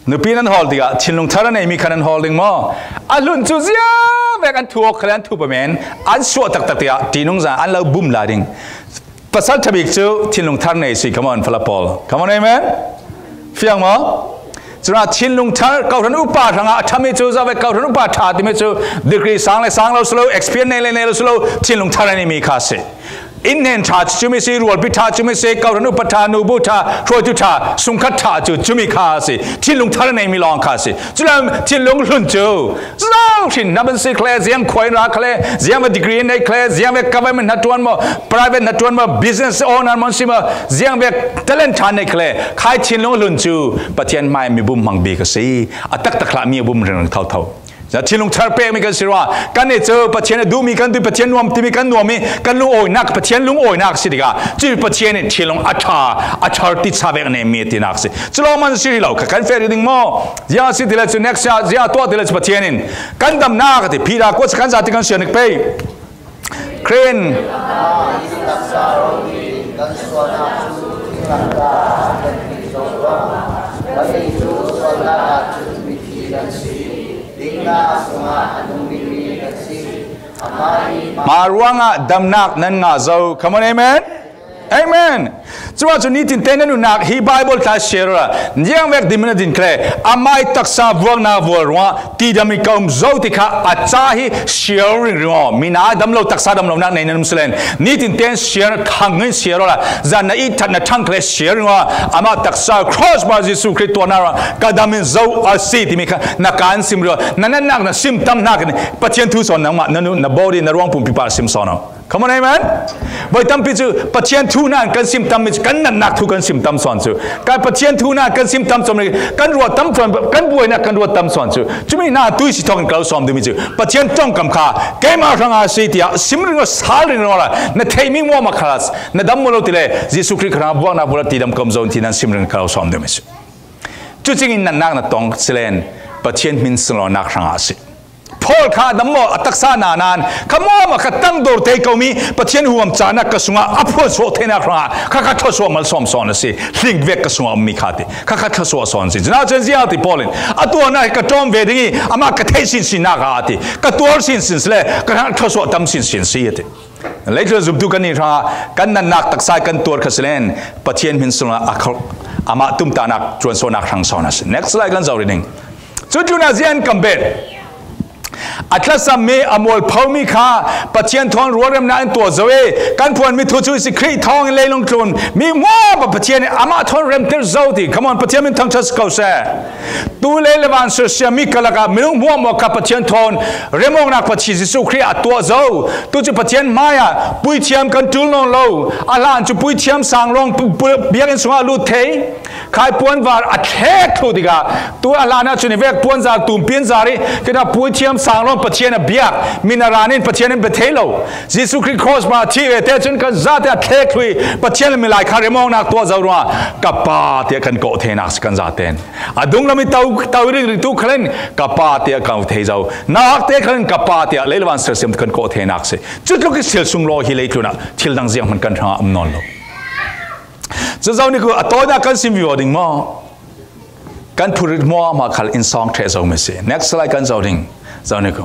Nupi nan hawl tikah thinlung thar a neimi kha nan hawl ding maw? A hlun cu ziang vek an thu awk khal an thup a men, an suah taktak tikah ṭinung zan an lo bum lai ding. Pasal ṭha bik cu thinlung thar nei si. Come on, fala pawl. Come on, amen. Fiang maw? Cuna thinlung thar, kawhhran upa hrangah a ṭhami cu, zoh ve, kawhhran upa ṭha timi cu degree sang le sang lo si lo, experience nei le nei lo si lo, thinlung thar a neimi kha a si. Inn hnen ṭha cu cumi si, rualpi ṭha cumi si, kawhhran upa ṭha, nubu ṭha, hruaitu ṭha, sungkhat ṭha cu cumi kha a si. Thinlung thar a neimi lawng kha a si. Cule thinlung hlun cu zohrin hnam an si kha le, ziang khua in ra kha le, ziang ve degree an nei kha le, ziang ve government hnaṭuan maw, private hnaṭuan maw, business owner maw an si maw, ziang ve talent ṭha an nei kha le, khai thinlung hlun cu Pathian hmai mi bum hmang bik a si. A taktak hlah mi a bum ringring thotho. Thinlung thar pekmi kan si rua, kan nih cu Pathian a duhmi kan duh, Pathian nuam timi kan nuam i, kan lungawinak, Pathian lungawinak si tikah, cu Pathian in thinlung a ṭha, a thar ti cha vek a neimi tinak si. Cu lawng man si rih lo kha kan feh rih ding maw? Ziang a si ti le cu next year, ziang a tuah ti le cu Pathian in kan damnak a ti, Peter kuat kan zati kan sian nik pei. Khrih in mah ruangah damnak nan ngah zo. Come on, amen. Amen. Curuangah cu nitin te na nunnak hi Bible tla share la, ziang vek din na din kha le, amai taksa vuaknak vual ruangah tidam in ka um zo ti kha a ca hi share ringring aw. Mi na dam lo, taksa dam lonak nei nan um si len, nitin te share, thang in share la, zan na itthat na ṭhang kha le share ringring aw. Amah taksa cross bar Jesuh Khrih tuahnak ruangah ka dam in zo a si timi kha na kan sim ringring aw. Na natnak na sim tam hnakin Pathian thu sawn nangmah, na nu, na body, na ruang pumpi pa sim sawn aw. Come on, amen. Voi tampi cu Pathian thu hna in kan sim tam mi cu kan natnak thu kan sim tam sawn cu. Kan Pathian thu hna in kan sim tam sawn mi kan ruah tam sawn, kan buainak kan ruah tam sawn cu. Cumi hna tui si thawk in ka lo sawm duhmi cu Pathian ṭongkam kha keimah hrangah a si tiah sim ring aw, sal ring aw la, na theihmi hmuahhmuah kha na dam maw lo ti le, Jesuh Khrih kha hrangah vuaknak vual a tidam ka um zo ti nan sim ring ka lo sawm duhmi cu. Cucing in natnak na tong si len Pathian hmin sunlawinak hrangah a si. Paul kha a dam maw, a taksa na nain kha hmuahhmuah kha tang dawr te ko mi Pathian huam cahnak ka sungah a phuan suah theinak hrangah kha kha thluasuah malsawm sawn a si. Hling vek ka sungah a ummi kha ti kha kha thluasuah sawn a si. Cun ahcun ziang ti Paul in a tuahnak hi ka ṭawm ve ding i amah ka theih sinsinnak ah a ti, ka tuar sinsin si le ka hrang thluasuah tam sinsin si a ti. Leitlun zumtu kan nih hrangah kan natnak taksa i kan tuar kha si len Pathian hmin sungah a khol, amah tumtahnak ṭuansuahnak hrang sawn a si. Next slide kan zoh rih ding. Cutlunah zian kan bet. A thlasammi, a mualphomi kha Pathian thawn rualremnak in tuah zo i kan phuanmi thu cu si Khrih thawngin leilung tlun mi hmuahhmuah Pathian in amah thawn remter zo ti. Come on, Pathian min thangṭhat si ko seh. Tu lei le van sersiammi ka lakah minung hmuahhmuah kha Pathian thawn remawknak Pathian Jesuh Khrih a tuah zo. Tu cu Pathian hmaiah puithiam kan ṭul nawn lo. A hlan cu puithiam sang lawng pu-, pu-, biakinn sungah a lut thei. Khai puanvar a thlek thluh tikah tu a hlan ahcun hi vek puanzar tumpi an zar i, kina puithiam sang lawng Pathian a biak, min a ran in Pathian an bia thei lo. Jesuh Khrih cross hmang a thih ve te cun kan zate a thlek thluh i Pathian le milai kha remawknak tuah zo ruangah ka pa tiah kan kawh theinak si kan zate in. A dunglam i to, to ringring tu khal in ka pa tiah kan thei zo. Nauhak te khal in ka pa tiah lei le van sersiam kan kawh theinak si. Cutluk i sil sunglawi hi leitlun ah thil dang zianghman kan hrangah um nawn lo. Cu zohni ku a tawinak kan sim vivo ding maw? Kan phurrit hmuahhmuah khal in sawng ṭheh zomi si. Next slide kan zoh ding. Zohni ku.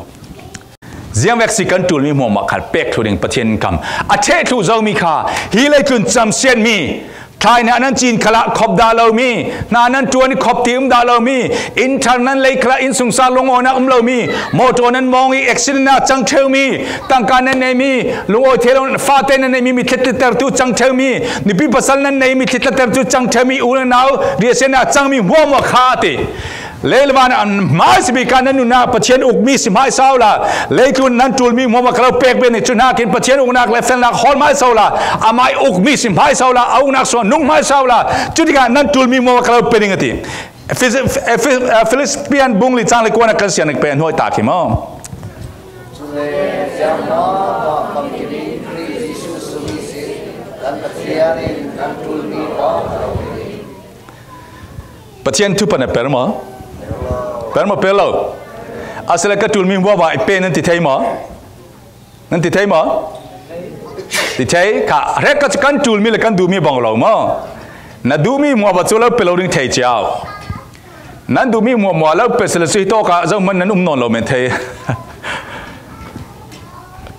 Ziang vek si kan ṭulmi hmuahhmuah khal pek thluh ding Pathian kam. A ṭheh thluh zomi kha hi leitlun camsiatmi, thlai hna nan cin khalah khop dah lomi, hna nan ṭuan i khop ti um dah lomi, inn thar nan lei khalah innsungsang lungawinak um lomi, motor nan mawng i accident ah cang ṭheumi, tangka nan neimi, lungawi thei lo fate nan neimi, mitthli tlatertu cang ṭheumi, nupi pasal nan nei mitthli tlatertu cang ṭheumi, u le nau riahsiatnak cangmi hmuahhmuah kha a ti. Lei le van ah hmaisabik ah nan nunnak Pathian ukmi si hmaisa u la, leitlun nan ṭulmi hmuahhmuah ka lo pek ve ning cu hnakin Pathian uknak le felnak hawl hmaisa u la, amai ukmi si hmaisa u la, a uknak sungah nung hmaisa u la, cu tikah nan ṭulmi hmuahhmuah ka lo pe ding a ti. Fi-, fi-, fi-, Philippian bung li cang le kuan ah kan sian ning pe hnuai ta khi maw? Cule ziang maw, maw, maw, maw, Khrih Jesuh sung ihsin kan Pathian in kan ṭulmi maw, maw, maw, Pathian thupha na per maw? Per maw, per lo? Asile ka ṭulmi hmuahhmuah i pe nan ti thei maw? Nan ti thei maw? Ti thei. Kha hrek ka cu kan ṭulmi le kan duhmi bang lo maw? Na duhmi hmuahhmuah cu lo pe lo ding thei cio. Nan duhmi hmuahhmuah lo pe sila cu hitawk ah zohman nan um nawn lo men thei.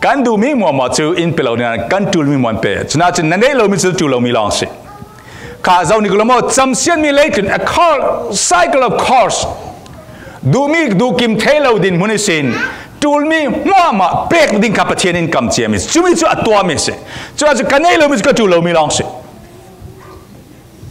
Kan duhmi hmuahhmuah cu in pe lo ding ah kan ṭulmi hmuah in pe. Cunah cun na neih lomi cu ṭul lomi lawng si. Kha zo ni kulaw maw, chamsiat mi leitlun, a cur-, cycle of curse. Duhmi duhkim thei lo dinhmun i sin, ṭulmi hmuahhmuah pek ding kha Pathian in kamciam i si. Cumi chu a tuam i si. Cuma chu ka nei lo mi chu ka ṭul lo mi lawng si.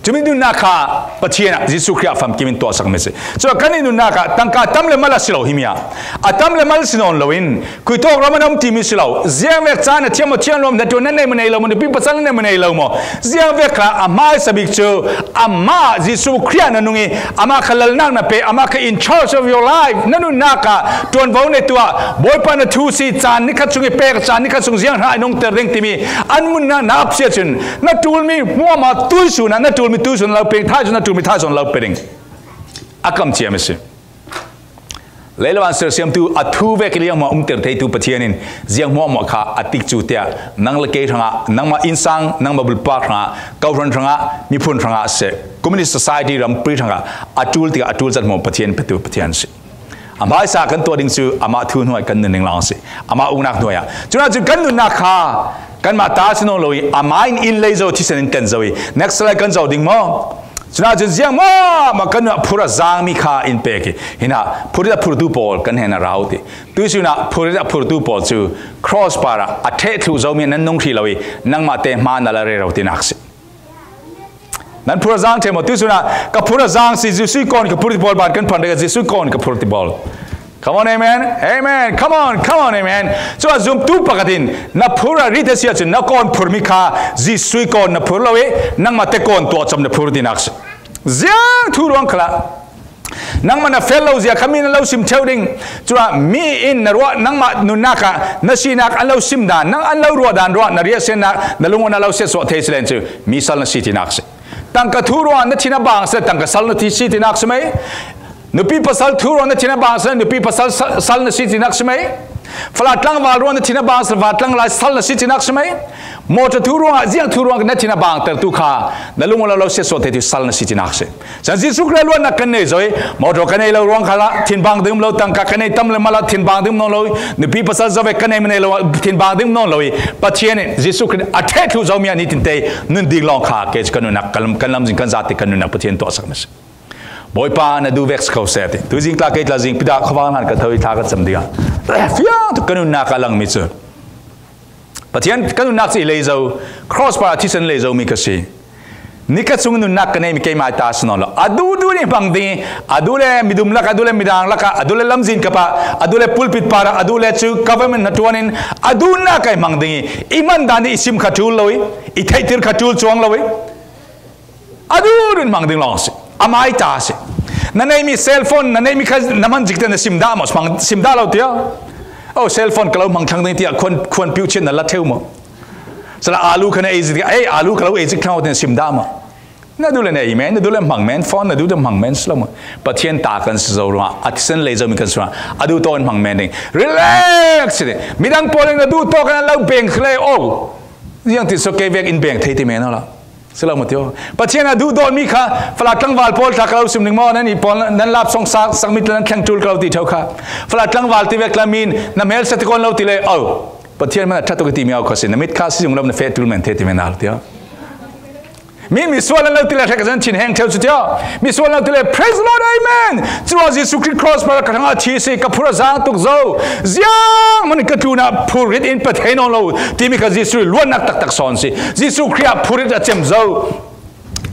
Cumi nunnak kha Pathian ah Jesuh Khrih ah famkim in tuahsak mi si. Cuma kan i nunnak ah tangka tam le mal a si lo hi mi ah. A tam le mal si nawn lo in, khuitawk ram an om ti mi si lo. Ziangvek caan a thiam maw, thiam lo maw, na ṭuan na nei maw, nei lo maw, nupi pasal na nei maw, nei lo maw, ziangvek kha a hmaisa bik cu amah Jesuh Khrih ah na nung i, amah kha lalnak na pe, amah kha in charge of your life, na nunnak ah ṭuanvo na tuah, Bawipa na thu si, caan ni khat sung i pek, caan ni khat sung ziang hna i nungter ding timi an mun na, na ap si ahcun, na ṭulmi hmuahhmuah tuisun ah, na ṭulmi tuisun lo pe ding, thaisun, na ṭulmi thaisun lo pe ding. A kamciam a si. Leilawan sersiamtu a thu vek i lianghmuah umter theitu Pathian in ziang hmuahhmuah kha a tikcu tiah nang le kei hrangah, nangmah innsang, nangmah bulpak hrangah, kawhhran hrangah, miphun hrangah seh, communist society rampri hrangah a ṭul tikah a ṭul zat hmuah Pathian petu Pathian si. A hmaisa kan tuah ding cu amah thu hnuai kan nun ding lawng si. Amah uknak hnuai ah. Cunah cun kan nunnak kha kanmah ta si nawn lo i, amah in in lei zo, thisen in ten zo i, next slide kan zoh ding maw? Cunah cun ziang maw, maw kan nunah phur a zaangmi kha in pek i, hinah phurrit a phurtu pawl kan hnenah ra u ti. Tuisun ah phurrit a phurtu pawl cu cross par ah a ṭheh thluh zomi nan nung hrih lo i, nangmah te hma na la rero tinak si. Nan phur a zaang ṭheh maw? Tuisun ah ka phur a zaang si, Jesuh kawn ka phur ti pawl ban kan phan dek, Jesuh kawn ka phur ti pawl. Come on, amen. Amen. Come on, come on, amen. Cun a zumtu pakhat in na phur a rit a si ahcun na kawn phurmi kha Jesuh kawn na phur lo i, nangmah te kawn tuah cam na phur tinak si. Ziang thu ruang khalah nangmah na fel lo zia kha mi na lo sim ṭheu ding. Cun mi in na ruah, nangmah nunnak ah na sinak an lo sim dan, nang an lo ruah dan ruah, na riahsiatnak, na lungawnak lo siatsuah thei si len cu mi sal na si tinak si. Tangka thu ruah na thin a bang si le tangka sal na si tinak si mai. Nupi pasal thu ruah na thin a bang si le nupi pasal sal na si tinak si mai. Fala tlangval ruah na thin a bang si le fala tlangval sal na si tinak si mai. Mawṭaw thu ruangah ziang thu ruang na thin a bangtertu kha na lung lo lo siatsuah theitu sal na si tinak si. Cun Jesuh Khrih luatnak kan nei zo i mawṭaw kan nei lo ruang khalah thinbang ding um lo, tangka kan nei tam le malah thinbang ding um nawn lo i, nupi pasal zovek kan nei ma nei lo ah thinbang ding um nawn lo i, Pathian in Jesuh Khrih a ṭheh thluh zomi ah nitin te nun ding lawng kha kei cu kan nunnak, kan, kan lamzin kan zate kan nunnak Pathian tuahsak na si. Bawipa na duh vek si ko seh ti. Tuizing tla kei tla zing pidah khuavang hlan ka tho i thla ka cam dingah fiang tuk kan nunnak a langmi cu Pathian kan nunnak cu i lei zo, cross par a thisen lei zomi ka si. Nikhat sung nunnak ka neihmi keimah ta si nawn lo. A duh duh nih hmang ding i, a duh le midum lak, a duh le midang lak ah, a duh le lamzin kap ah, a duh le pulpit par ah, a duh le cu government hnaṭuan in a duhnak ka i hmang ding i, i hman dan i sim kha ṭul lo i, i theihtir kha ṭul cuang lo i, a duh duh in hmang ding lawng a si. A mai ta a si. Na neihmi cell phone, na neihmi kha na hman zik te na sim dah maw? Hmang, sim dah lo tiah. Oh, cell phone ka lo hmang thlang ding tiah khuan, khuan piuh chiat na la theu maw? Sala alu kha na ei zik, ei, alu ka lo ei zik thlang tiah sim dah maw? Na duh le na ei men, na duh le hmang men, phone na duh le hmang men si lo maw? Pathian ta kan si zo ruangah, a thisen lei zomi kan si ruangah, a duh tawk in hmang men ding. Relax si ding. Midang pawl in na duh tawk in an lo beng kha le, oh. Ziang ti so kei vek in beng thei ti men awla. Si lo maw tio? Pathian a duhdawtmi kha, fala tlangval pawl tla ka lo sim ding maw? Nan i pawl, nan lap song sak, sak mit nan thleng ṭul ka lo ti ṭheu kha. Fala tlangval ti vek tla min, na hmel sa ti kawn lo ti le, oh. Pathian hmanh a ṭha tuk i timi au kha si, na mit kha si zung lo, na feh ṭul men thei ti men a lo tio. Mi, misual an lo ti le hrek zan thin heng ṭheu cu tio. Misual an lo ti le, praise the Lord, amen. Cua Jesuh Khrih cross par ka hrangah thi si, ka phur a zaang tuk zo. Ziang man ka tlunah phurrit in pe thei nawn lo. Timi kha Jesuh luatnak taktak sawn si. Jesuh Khrih ah phurrit a cem zo.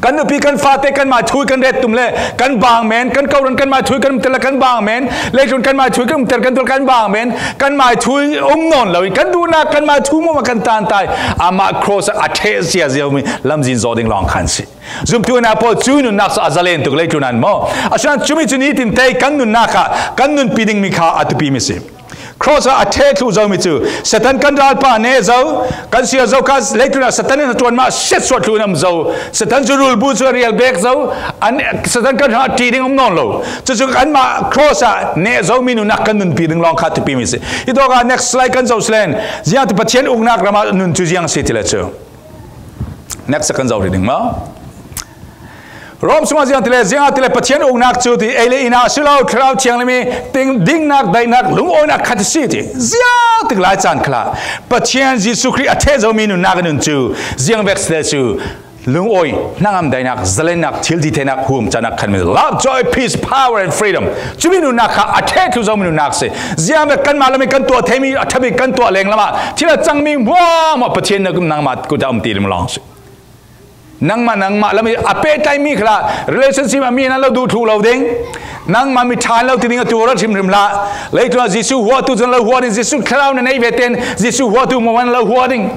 Kan nupi, kan fate, kan maithui, kan ret tum le kan bang men, kan kawhhran, kan maithui, kan umter le kan bang men, leitlun, kan maithui, kan umter, kan tul, kan bang men, kan maithui um nawn lo in, kan duhnak, kan maithui hmuahhmuah kan tan tai. Amah cross a ṭheh ziazia mi lamzin zaw ding lawng khan si. Zumtu na pawl cu nunnak cu a zalen tuk leitlun an maw? A sian cumi cu nitin tei kan nunnak ah kan nunpi dingmi kha a tupi mi si. Cross ah a ṭheh thluh zomi cu Satan kan ralpa neh zo, kan siar zo kha leitlun ah Satan in a ṭuanmah siatsuah thluh in a um zo. Satan cu rulbu cu a rial bek zo, an, Satan kan hrangah ṭih ding um nawn lo. Cucu kanmah cross ah neh zomi nunnak kan nunpi ding lawng kha tupi mi si. Hitawk ah next slide kan zoh si len, ziangti Pathian uknak ram ah nun cu ziang si ti le cu. Next kan zoh rih ding maw? Rom sungah ziang ti le, ziangahtile Pathian uknak cu ti ei le inn ah a si lo, Thlarau Thianghlim i ting, dingnak, daihnak, lungawinak khat a si ti. Ziang tik lai caan khalah Pathian Jesuh Khrih a ṭheh zomi nunnak a nun cu ziang vek si le cu Lungawi, hnangamdainak, zalennak, thiltitheinak, huamcahnak khanmi, love, joy, peace, power and freedom. Cumi nunnak kha a ṭheh thlu zomi nunnak si. Ziangvek kanmah lam i kan tuah theimi, a ṭha bik kan tuah leng lamah thil a cangmi hmuahhmuah Pathian na nangmah kut ah um ti lim lawng si. Nangmah, nangmah lam i a pehtlaimi khalah relationship ah mi nan lo duh thluh lo ding. Nangmah mi ṭha lo ti ding a tuar a hrimhrim hlah. Leitlun ah Jesuh huatu cun lo hua ding, Jesuh thlarau na nei ve ten Jesuh huatu hmuahhmuah lo hua ding.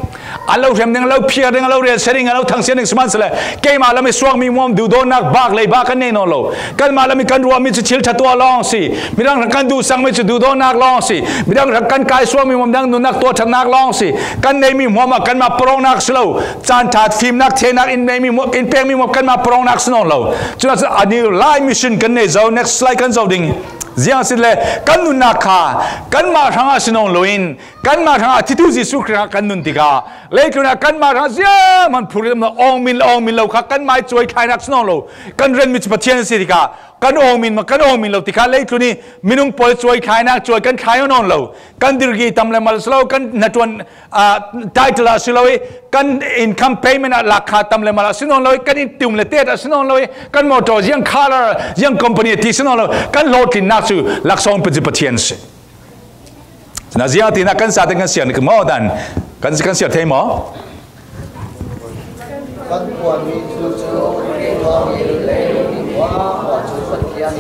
A lo hrem ding, a lo phiar ding, a lo relsia ding, a lo thangsiat ding si hmanh sile, keimah lam i suakmi hmuahhmuah duhdawtnak bak lei bak kan nei nawn lo. Kanmah lam i kan ruahmi cu thil ṭha tuah lawng si. Midang hrang kan duhsakmi cu duhdawtnak lawng si. Midang hrang kan kaisuakmi hmuahhmuah midang nunnak tuah ṭhatnak lawng si. Kan neimi hmuahhmuah kanmah pawrawknak si lo. Caan ṭha, fimnak, theinak in neimi hmuah, in pekmi hmuah kanmah pawrawknak si nawn lo. Cun a, a new life mission kan nei zo, next slide kan zoh ding. Ziang a si le, kan nunnak kha kanmah hrangah si nawn loin, kanmah hrangah a thitu Jesuh Khrih hrangah kan nun tikah, leitlun ah kanmah hrangah ziahman phurrit a awngmin, awngmin lo kha kanmah i cuaithlainak si nawn lo. Kan renmi cu Pathian a si tikah, kan awngmin maw, kan awngmin lo tikah, leitlun i minung pawl i cuaithlainak cuai kan thlai nawn lo. Kan dirgi tam le mal si lo, kan hnaṭuan, ah, title ah si lo i, kan income payment ah lak kha tam le mal ah si nawn lo i, kan inn tum le tet ah si nawn lo i, kan motor ziang color, ziang company ti si nawn lo, kan hlawhtlinnak cu laksawng pi cu Pathian si. Cun a ziang ti nak kan zate kan siar ni maw dan, kan, kan siar thei maw? Kan tuahmi cu cu, tuahmi lei, hua, hua cu Pathian,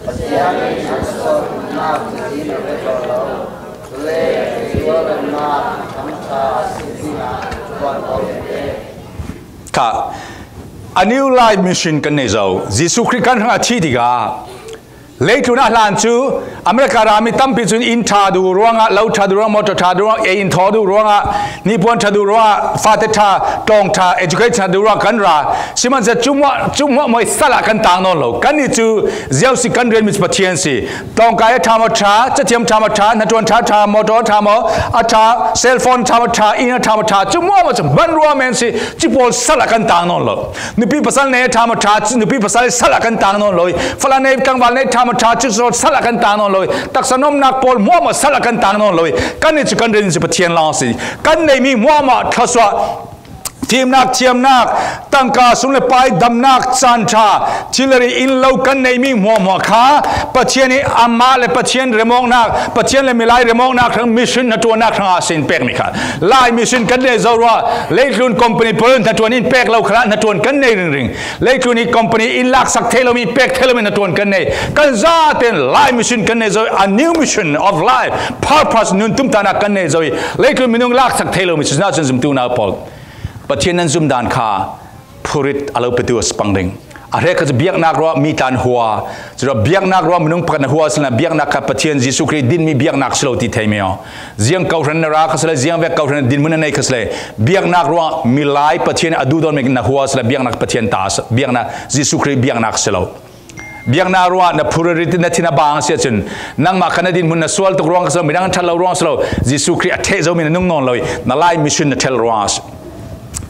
Pathian in an sualnak cu in a ve lo. Cule, tualnak, an ṭha, si dingah, tuan ko ve. Kha, a new life mission kan nei zo. Jesuh Khrih kan hrangah a thih tikah, leitlun ah hlan cu America rami tampi cun inn ṭha duh ruangah, lo ṭha duh ruangah, motor ṭha duh ruangah, ei in thaw duh ruangah, nipuan ṭha duh ruangah, fate ṭha, tlawng ṭha, education ṭha duh ruangah kan ra. Sihmanhsehlaw cu hmuah, cu hmuahhmuah i sal ah kan tang nawn lo. Kannih cu ziau si kan rianmi cu Pathian si. Tlawngkai a ṭha maw ṭha, cathiam ṭha maw ṭha, hnaṭuan ṭha ṭha, motor a ṭha maw a ṭha, cellphone ṭha maw ṭha, inn a ṭha maw ṭha, cu hmuahhmuah cu hman ruah men si, cu pawl sal ah kan tang nawn lo. Nupi pasal nei a ṭha maw ṭha, cu nupi pasal sal ah kan tang nawn lo. Fala nei, tlangval nei ṭha maw ṭha, cu sal ah kan tang nawn lo. Taksa nomnak pawl hmuahhmuah sal ah kan tang nawn lo. Kannih cu kan rian cu Pathian lawng si. Kan neimi hmuahhmuah thluasuah, fimnak, thiamnak, tangka, sum le pai, damnak, caan ṭha, thil le ri in lo kan neimi hmuahhmuah kha Pathian i amah le Pathian remawknak, Pathian le milai remawknak hrang mission hnaṭuannak hrangah a si in pekmi kha. Life mission kan nei zo ruah, leitlun company pawl hnaṭuan in pek lo khalah hnaṭuan kan nei ringring. Leitlun i company in laksak thei lomi, pek thei lomi hnaṭuan kan nei. Kan zaten life mission kan nei zo, a new mission of life, purpose, nun tumtahnak kan nei zo i, leitlun minung laksak thei lomi cu, cun zumtu nau pawl. Pathian nan zumdan kha phurrit a lo petu a si pang ding. A hrekkhat cu biaknak ruah mi tlan hua. Curuah biaknak ruah minung pakhat na hua a si lo, biaknak kha Pathian Jesuh Khrih dinmi biaknak si lo ti theimi aw. Ziang kawhhran na ra kha si le, ziang vek kawhhran dinhmun na nei kha si le, biaknak ruah milai Pathian a duhdawtmi na hua a si le, biaknak Pathian ta a si, biaknak Jesuh Khrih biaknak si lo. Biaknak ruah na phurrit na thin a bang a si ahcun, nangmah kha na dinhmun na sual tuk ruang kha si lo, midang ṭhat lo ruang si lo, Jesuh Khrih a ṭheh zomi na nung nawn lo i, na life mission na ṭhel ruang a si.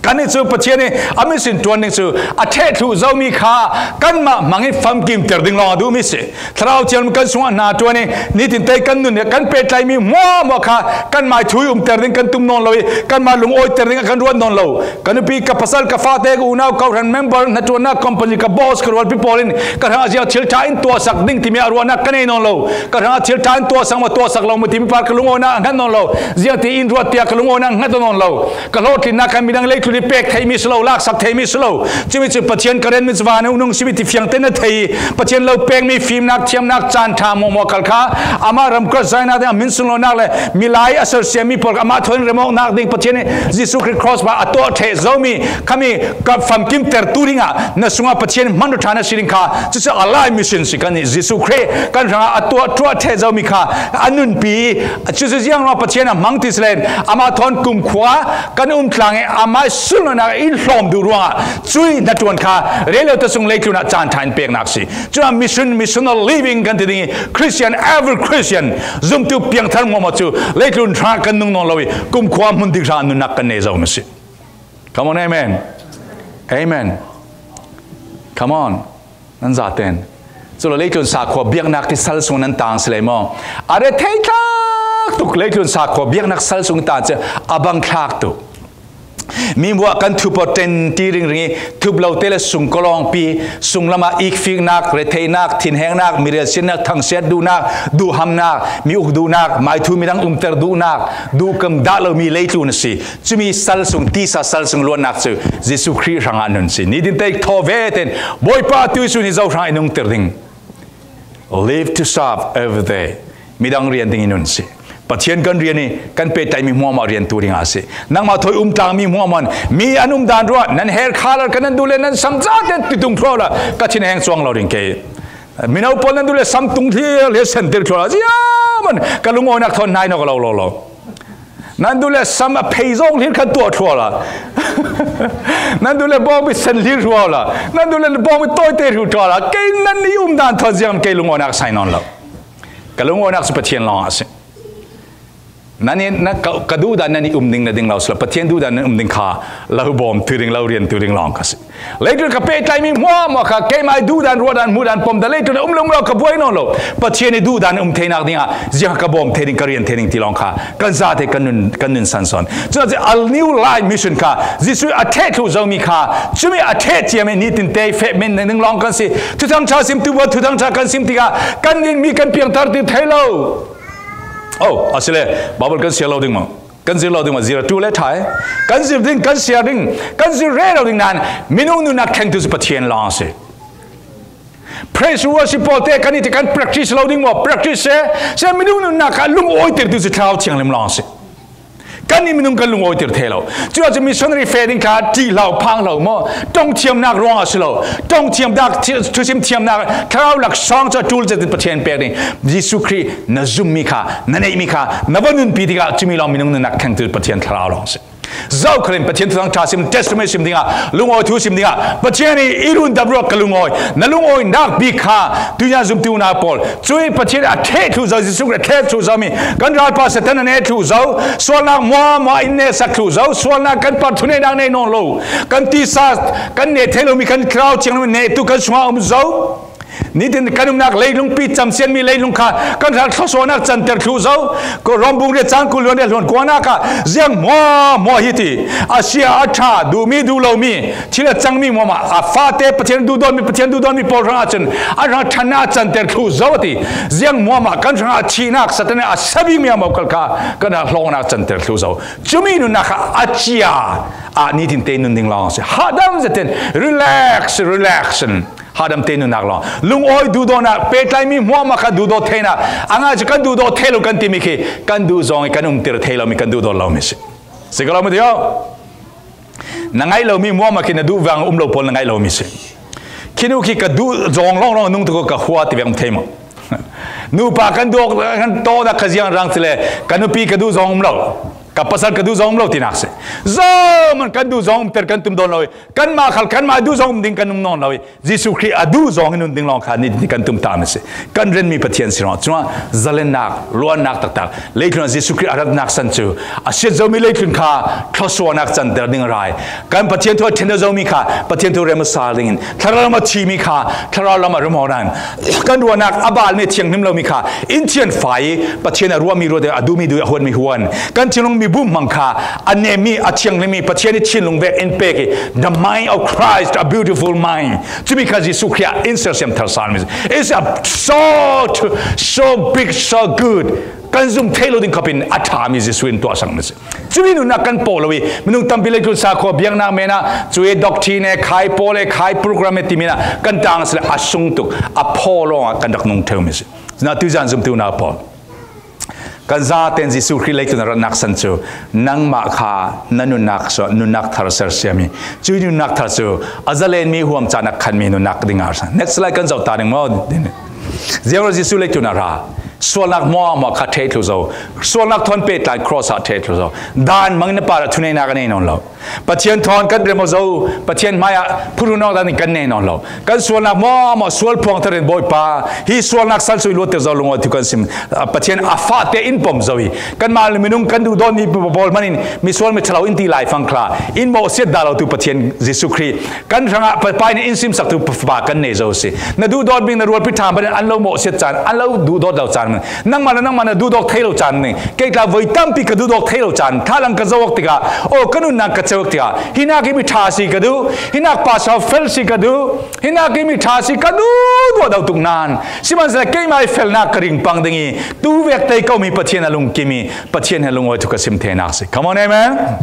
Kannih cu Pathian i a mission ṭuan ding cu a ṭheh thluh zomi kha kanmah hmang i famkimter ding lawng a duhmi si. Thlarau Thianghlim kan sungah hna ṭuan i nitin tei kan nun i kan pehtlaimi hmuahhmuah kha kanmah i thu i umter ding kan tum nawn lo i kanmah lungawiter ding a kan ruat nawn lo. Ka nupi, ka pasal, ka fate, ka unau, kawhhran member, hnaṭuannak company, ka boss, ka rualpi pawl in ka hrangah ziang thil ṭha in tuahsak ding timi a ruahnak ka nei nawn lo. Ka hrangah thil ṭha in tuahsak maw, tuahsak lo maw timi par ka lungawinak a hngat nawn lo. Ziangtin in ruat tiah ka lungawinak a hngat nawn lo. Ka hlawhtlinnak kha midang leitlun i pek theimi si lo, laksak theimi si lo. Cumi cu Pathian ka rianmi cu van nung simi ti fiang tein na thei. Pathian lo pekmi fimnak, thiamnak, caan ṭha hmuahhmuah khal kha amah ram Khrihfanak ding a min sunlonak le milai a sersiammi pawl kha amah thawn remawknak ding Pathian i Jesuh Khrih cross pa a tuah ṭheh zomi khami ka famkimtertu dingah na sungah Pathian hmanraw ṭha na si ding kha cucu a life mission si. Kan i Jesuh Khrih kan hrangah a tuah ṭuah ṭheh zomi kha a nunpi, cucu ziang ruangah Pathian a hmang ti si len amah thawn kumkhua kan um tlang i amah i sunlonak in hlawm duh ruangah cui hnaṭuan kha rel lo ta sung leitlun ah caan ṭha in peknak si. Cun mission, missional living kan ti ding i Christian, every Christian, zumtu piangthar hmuahhmuah cu leitlun hrangah kan nung nawn lo i kumkhua hmun ding hrangah nunnak kan nei zo mi si. Come on, amen. Amen. Come on. Nan zaten. Cu lo leitlun sakhua biaknak ti sal sung nan tang si lei maw? A rethei thla tuk leitlun sakhaw biaknak sal sung tan cia a bang thlak tuk. Mi hmuah kan thup aw ten ti ringring i thup lote le sung kawlawngpi, sung lama ikfiknak, retheihnak, thinhengnak, mirelsiatnak, thangsiat duhnak, duhhamnak, mi uk duhnak, maithu midang umter duhnak, duhkam dah lomi leitlun a si. Cumi sal sung, tisa sal sung luatnak cu Jesuh Khrih hrangah nun si. Nitin tei thaw ve ten Bawipa tuisun hi zo hrangah i nungter ding. Live to serve every day. Midang rian ding i nun si. Pathian kan rian i kan pehtlaimi hmuahhmuah riantu dingah a si. Nangmah thawi umtlang mi hmuahhmuah in mi an umdan ruah, nan hair color kan nan duh le nan sam zate titung thluah la ka thinheng cuang lo ding kei. Mino pawl nan duh le sam tung thlir le sentir thluah la ziaman ka lungawinak thawn hnai nawk lo lo lo. Nan duh le sam a phei zawng hlir khan tuah thluah la. Nan duh le bawngbi sen hlir hruau la. Nan duh le bawngbi tawite hru thluah la. Kei nan i umdan thawn ziang kei lungawinak sai nawn lo. Ka lungawinak cu Pathian lawng ah a si. Nan i, nan ka, ka duhdan nan i um ding na ding lo si lo. Pathian duhdan nan um ding kha lo bawmtu ding, lo riantu ding lawng ka si. Leitlun ka pehtlaimi hmuahhmuah kha keimah i duhdan, ruahdan, hmuhdan, pomdan leitlun a um lo, um lo ka buai nawn lo. Pathian i duhdan um theinak dingah ziang ka bawm thei ding, ka rian thei ding ti lawng kha kan zate kan nun, kan nun sansawn. Cun a new life mission kha Jesuh a theh thluh zomi kha cumi a theh ciami nitin te feh men ding lawng kan si. Thuthang ṭha sim tu buat Thuthang ṭha kan sim tikah kan in mi kan piangthar ti thei lo. Oh, asile Bible kan siar lo ding maw? Kan zir lo ding maw? Zir a tu le ṭha e. Kan zir ding, kan siar ding, kan zir rero ding nan minung nunnak thlengtu cu Pathian lawng a si. Praise worship pawl te kan i ti kan practice lo ding maw? Practice se, se minung nunnak kha lungawitertu cu Thlarau Thianghlim lawng a si. Kan i minung kan lungawiter thei lo. Cuah cu missionary feh ding kha ṭih hlah, phang hlah maw? Ṭong thiamnak ruang a si lo. Ṭong thiamnak, thi-, thusim thiamnak, thlarau laksawng cu a ṭul zetin Pathian pek ding. Jesuh Khrih na zummi kha, na neihmi kha, na va nunpi tikah cumi lawng minung nunnak thlengtu Pathian Thlarau lawng a si. Zokhal in Pathian Thuthang ṭha sim, testimony sim dingah, lungawi thu sim dingah, Pathian i i rundam ruak ka lungawi, na lungawinak bik kha, tuizan zumtu unau pawl, cui Pathian a theh thluh zo, Jesuh Khrih a theh thluh zomi, kan ralpa Satan a neh thluh zo, sualnak hmuahhmuah in nehsak thluh zo, sualnak kan par thuneihnak nei nawn lo, kan tisa kan neh thei lomi kan Thlarau Thianghlim nehtu kan sungah a um zo. Nitin kan umnak leilungpi camsiatmi leilung kha kan hrang thluasuahnak canter thluh zo. Ko Rom bung riat cang kul luan riat hluan kuanak ah ziang hmuahhmuah hi ti a sia a ṭha, duhmi duh lomi, thil a cangmi hmuahhmuah a fate Pathian duhdawnmi, Pathian duhdawnmi pawl hrangah cun an hrang ṭhannak a canter thluh zo a ti. Ziang hmuahhmuah kan hrangah thihnak Satan a sabikmi a mokal kha kan hrang hlawknak canter thluh zo. Cumi nunnak kha a cia ah nitin te nun ding lawng a si. Hahdam zetin relax, relax in. Hahdam te nunnak lawng. Lungawi duhdawtnak, pehtlaimi hmuahhmuah kha duhdaw theinak. A ngai cu kan duhdaw thei lo kan timi khi kan duh zong i kan umtir thei lomi, kan duhdawt lomi si. Si ko lo maw ti aw? Na ngaih lomi hmuahhmuah khi na duh vang um lo pawl na ngaih lomi si. Khinu khi ka duh zong lawnglawng nung tuk ka hua ti vek um thei maw? Nupa kan duh kan tawh dak kha ziang rang ti le ka nupi ka duh zong um lo. Ka pasal ka duh zong um lo tinak si. Zohman kan duh zong umter kan tum dawn lo i, kanmah khal kanmah duh zong um ding kan um nawn lo i, Jesuh Khrih a duh zong in nun ding lawng kha ni, ni kan tum ta mi si. Kan renmi Pathian si ruang. Cuma zalennak, luannak taktak. Leitlun ah Jesuh Khrih a ratnak san cu a siat zomi leitlun kha thluasuahnak canter ding a rai. Kan Pathian thu a ṭhen zomi kha Pathian thu rem a sal dingin, Thlarau lam a thimi kha Thlarau lam a rem awk dangin, kan ruahnak a balmi, a thianghlim lomi kha in thianfai i Pathian a ruahmi ruat, a duhmi duh, a huatmi huan, kan thinlung mi bumhmang kha a nemmi, a thianghlimmi Pathian i thinlung vek in pek i, the mind of Christ, a beautiful mind. Cumi kha Jesuh Khrih ah in sersiam thar salmi. It's a so, so big, so good. Kan zum thei lo ding khawpin a ṭhami Jesuh in tuahsakmi si. Cumi nunnak kan pawh lo i, minung tampi leitlun sakhua biaknak men ah, cu i doctrine khai, pawl e khai, program e timi ah kan tang a si le a sung tuk, a phaw lawng ah kan rak nung ṭheu mi si. Cuna tuizan zumtu unau pawl, kan zaten Jesuh Khrih leitlun a ratnak san cu nangmah kha na nunnak, nunnak thar sersiam i, cui nunnak thar cu a zalenmi huam caan a khanmi nunnak ding a si. Next slide kan zoh ta ding maw? Ziangrual Jesuh leitlun a ra, sualnak hmuahhmuah kha theh thluh zo. Sualnak thawn pehtlai cross ah theh thluh zo. Dan hmangin na par ah thuneihnak a nei nawn lo. Pathian thawn kan rem aw zo, Pathian hmaiah phurhun awk dan in kan nei nawn lo. Kan sualnak hmuahhmuah sual phuang thar in Bawipa, hi sualnak sal sui luatter zo lungawi thu kan sim. Pathian a fate in pom zo i, kanmah le minung kan duhdawtmi pawl hman in misual miṭhalo in ti laifang khla in mawhsiat dah lotu Pathian Jesuh Khrih kan hrangah pa, pa in in simsaktu pa kan nei zo si. Na duhdawt bik na rualpi ṭha hmanh in an lo mawhsiat caan, an lo duhdawt lo caan Nangmah le nangmah na duhdawk thei lo caan ding. Kei tla voi tampi ka duhdawk thei lo caan. Thalang ka zoh tikah, aw, ka nunnak ka ceuh tikah, hinak ih mi ṭha si ka duh, hinak pasal fel si ka duh, hinak ih mi ṭha si ka duh, duh deuh tuk nain. Sihmanhsehlaw keimah ih felnak ka ring pang ding ih, tuvek tei ka um hi Pathian a lungkim ih, Pathian he lungawi thu ka sim theinak si. Come on, amen.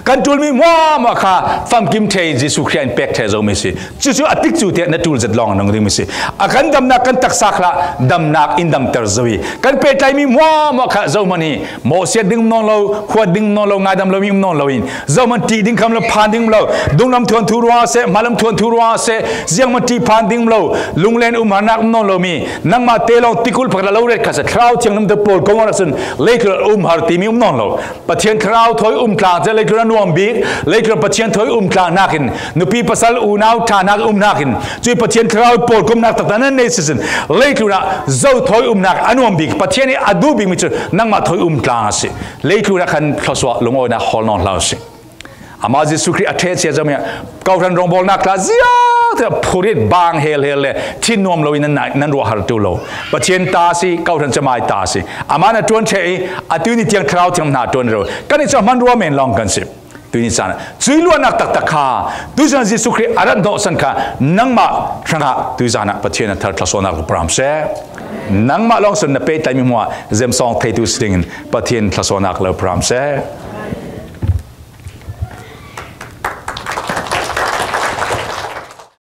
Kan ṭulmi hmuahhmuah kha famkim ṭheh in Jesuh Khrih in pek ṭheh zomi si. Cucu a tikcu tiah na ṭul zet lawng a nung dingmi si. A kan damnak kan taksa khal ah damnak in damter zo ih kan pehtlaimi hmuahhmuah kha zohman hi mawhsiat ding um nawn lo, huat ding um nawn lo, ngaidam lomi um nawn lo in zohman ṭih ding kham lo, phan ding um lo, dunglam thuanthu ruang ah seh, hmalam thuanthu ruang ah seh, zianghman ṭih phan ding um lo, lunglen umharnak um nawn lomi, nangmah te lawng tikulh pakhat ah lo ret kha seh, Thlarau Thianghlim te pawl kong awknak sun leitlun umhar timi um nawn lo. Pathian Thlarau thawi um tlang cia leitlun a nuam bik, leitlun Pathian thawi um tlang hnakin, nupi pasal unau ṭha hnak um hnakin, cui Pathian Thlarau pawl kumnak taktak nan nei sisin, leitlun ah zo thawi umnak a nuam bik, Pathian ih a duh bikmi cu nangmah thawi um tlang a si. Leitlun ah khan thluasuah lungawinak hawl nawn hlah u sih. Amah Jesuh Khrih a ṭheh cia zomi ah, kohhran rawngbawlnak tla ziangtiah phurit bang helhel le thin nuam loin nan, nan ruahhartu lo. Pathian ta a si, kohhran camai ta a si. Amah na ṭuan ṭheh ih, atu ni tiang Thlarau Thianghlim hna ṭuan rero. Kan ih cu hmanrua men lawng kan si. Tuni caan ah cuih luatnak taktak kha, tuizan Jesuh Khrih a rat hnawhsan kha nangmah hrangah tuizan ah Pathian a thar thluasuahnak lo pram seh. Nangmah lawng sun na pehtlaimi hmuah zemsawng theitu si dingin Pathian thluasuahnak lo pram seh.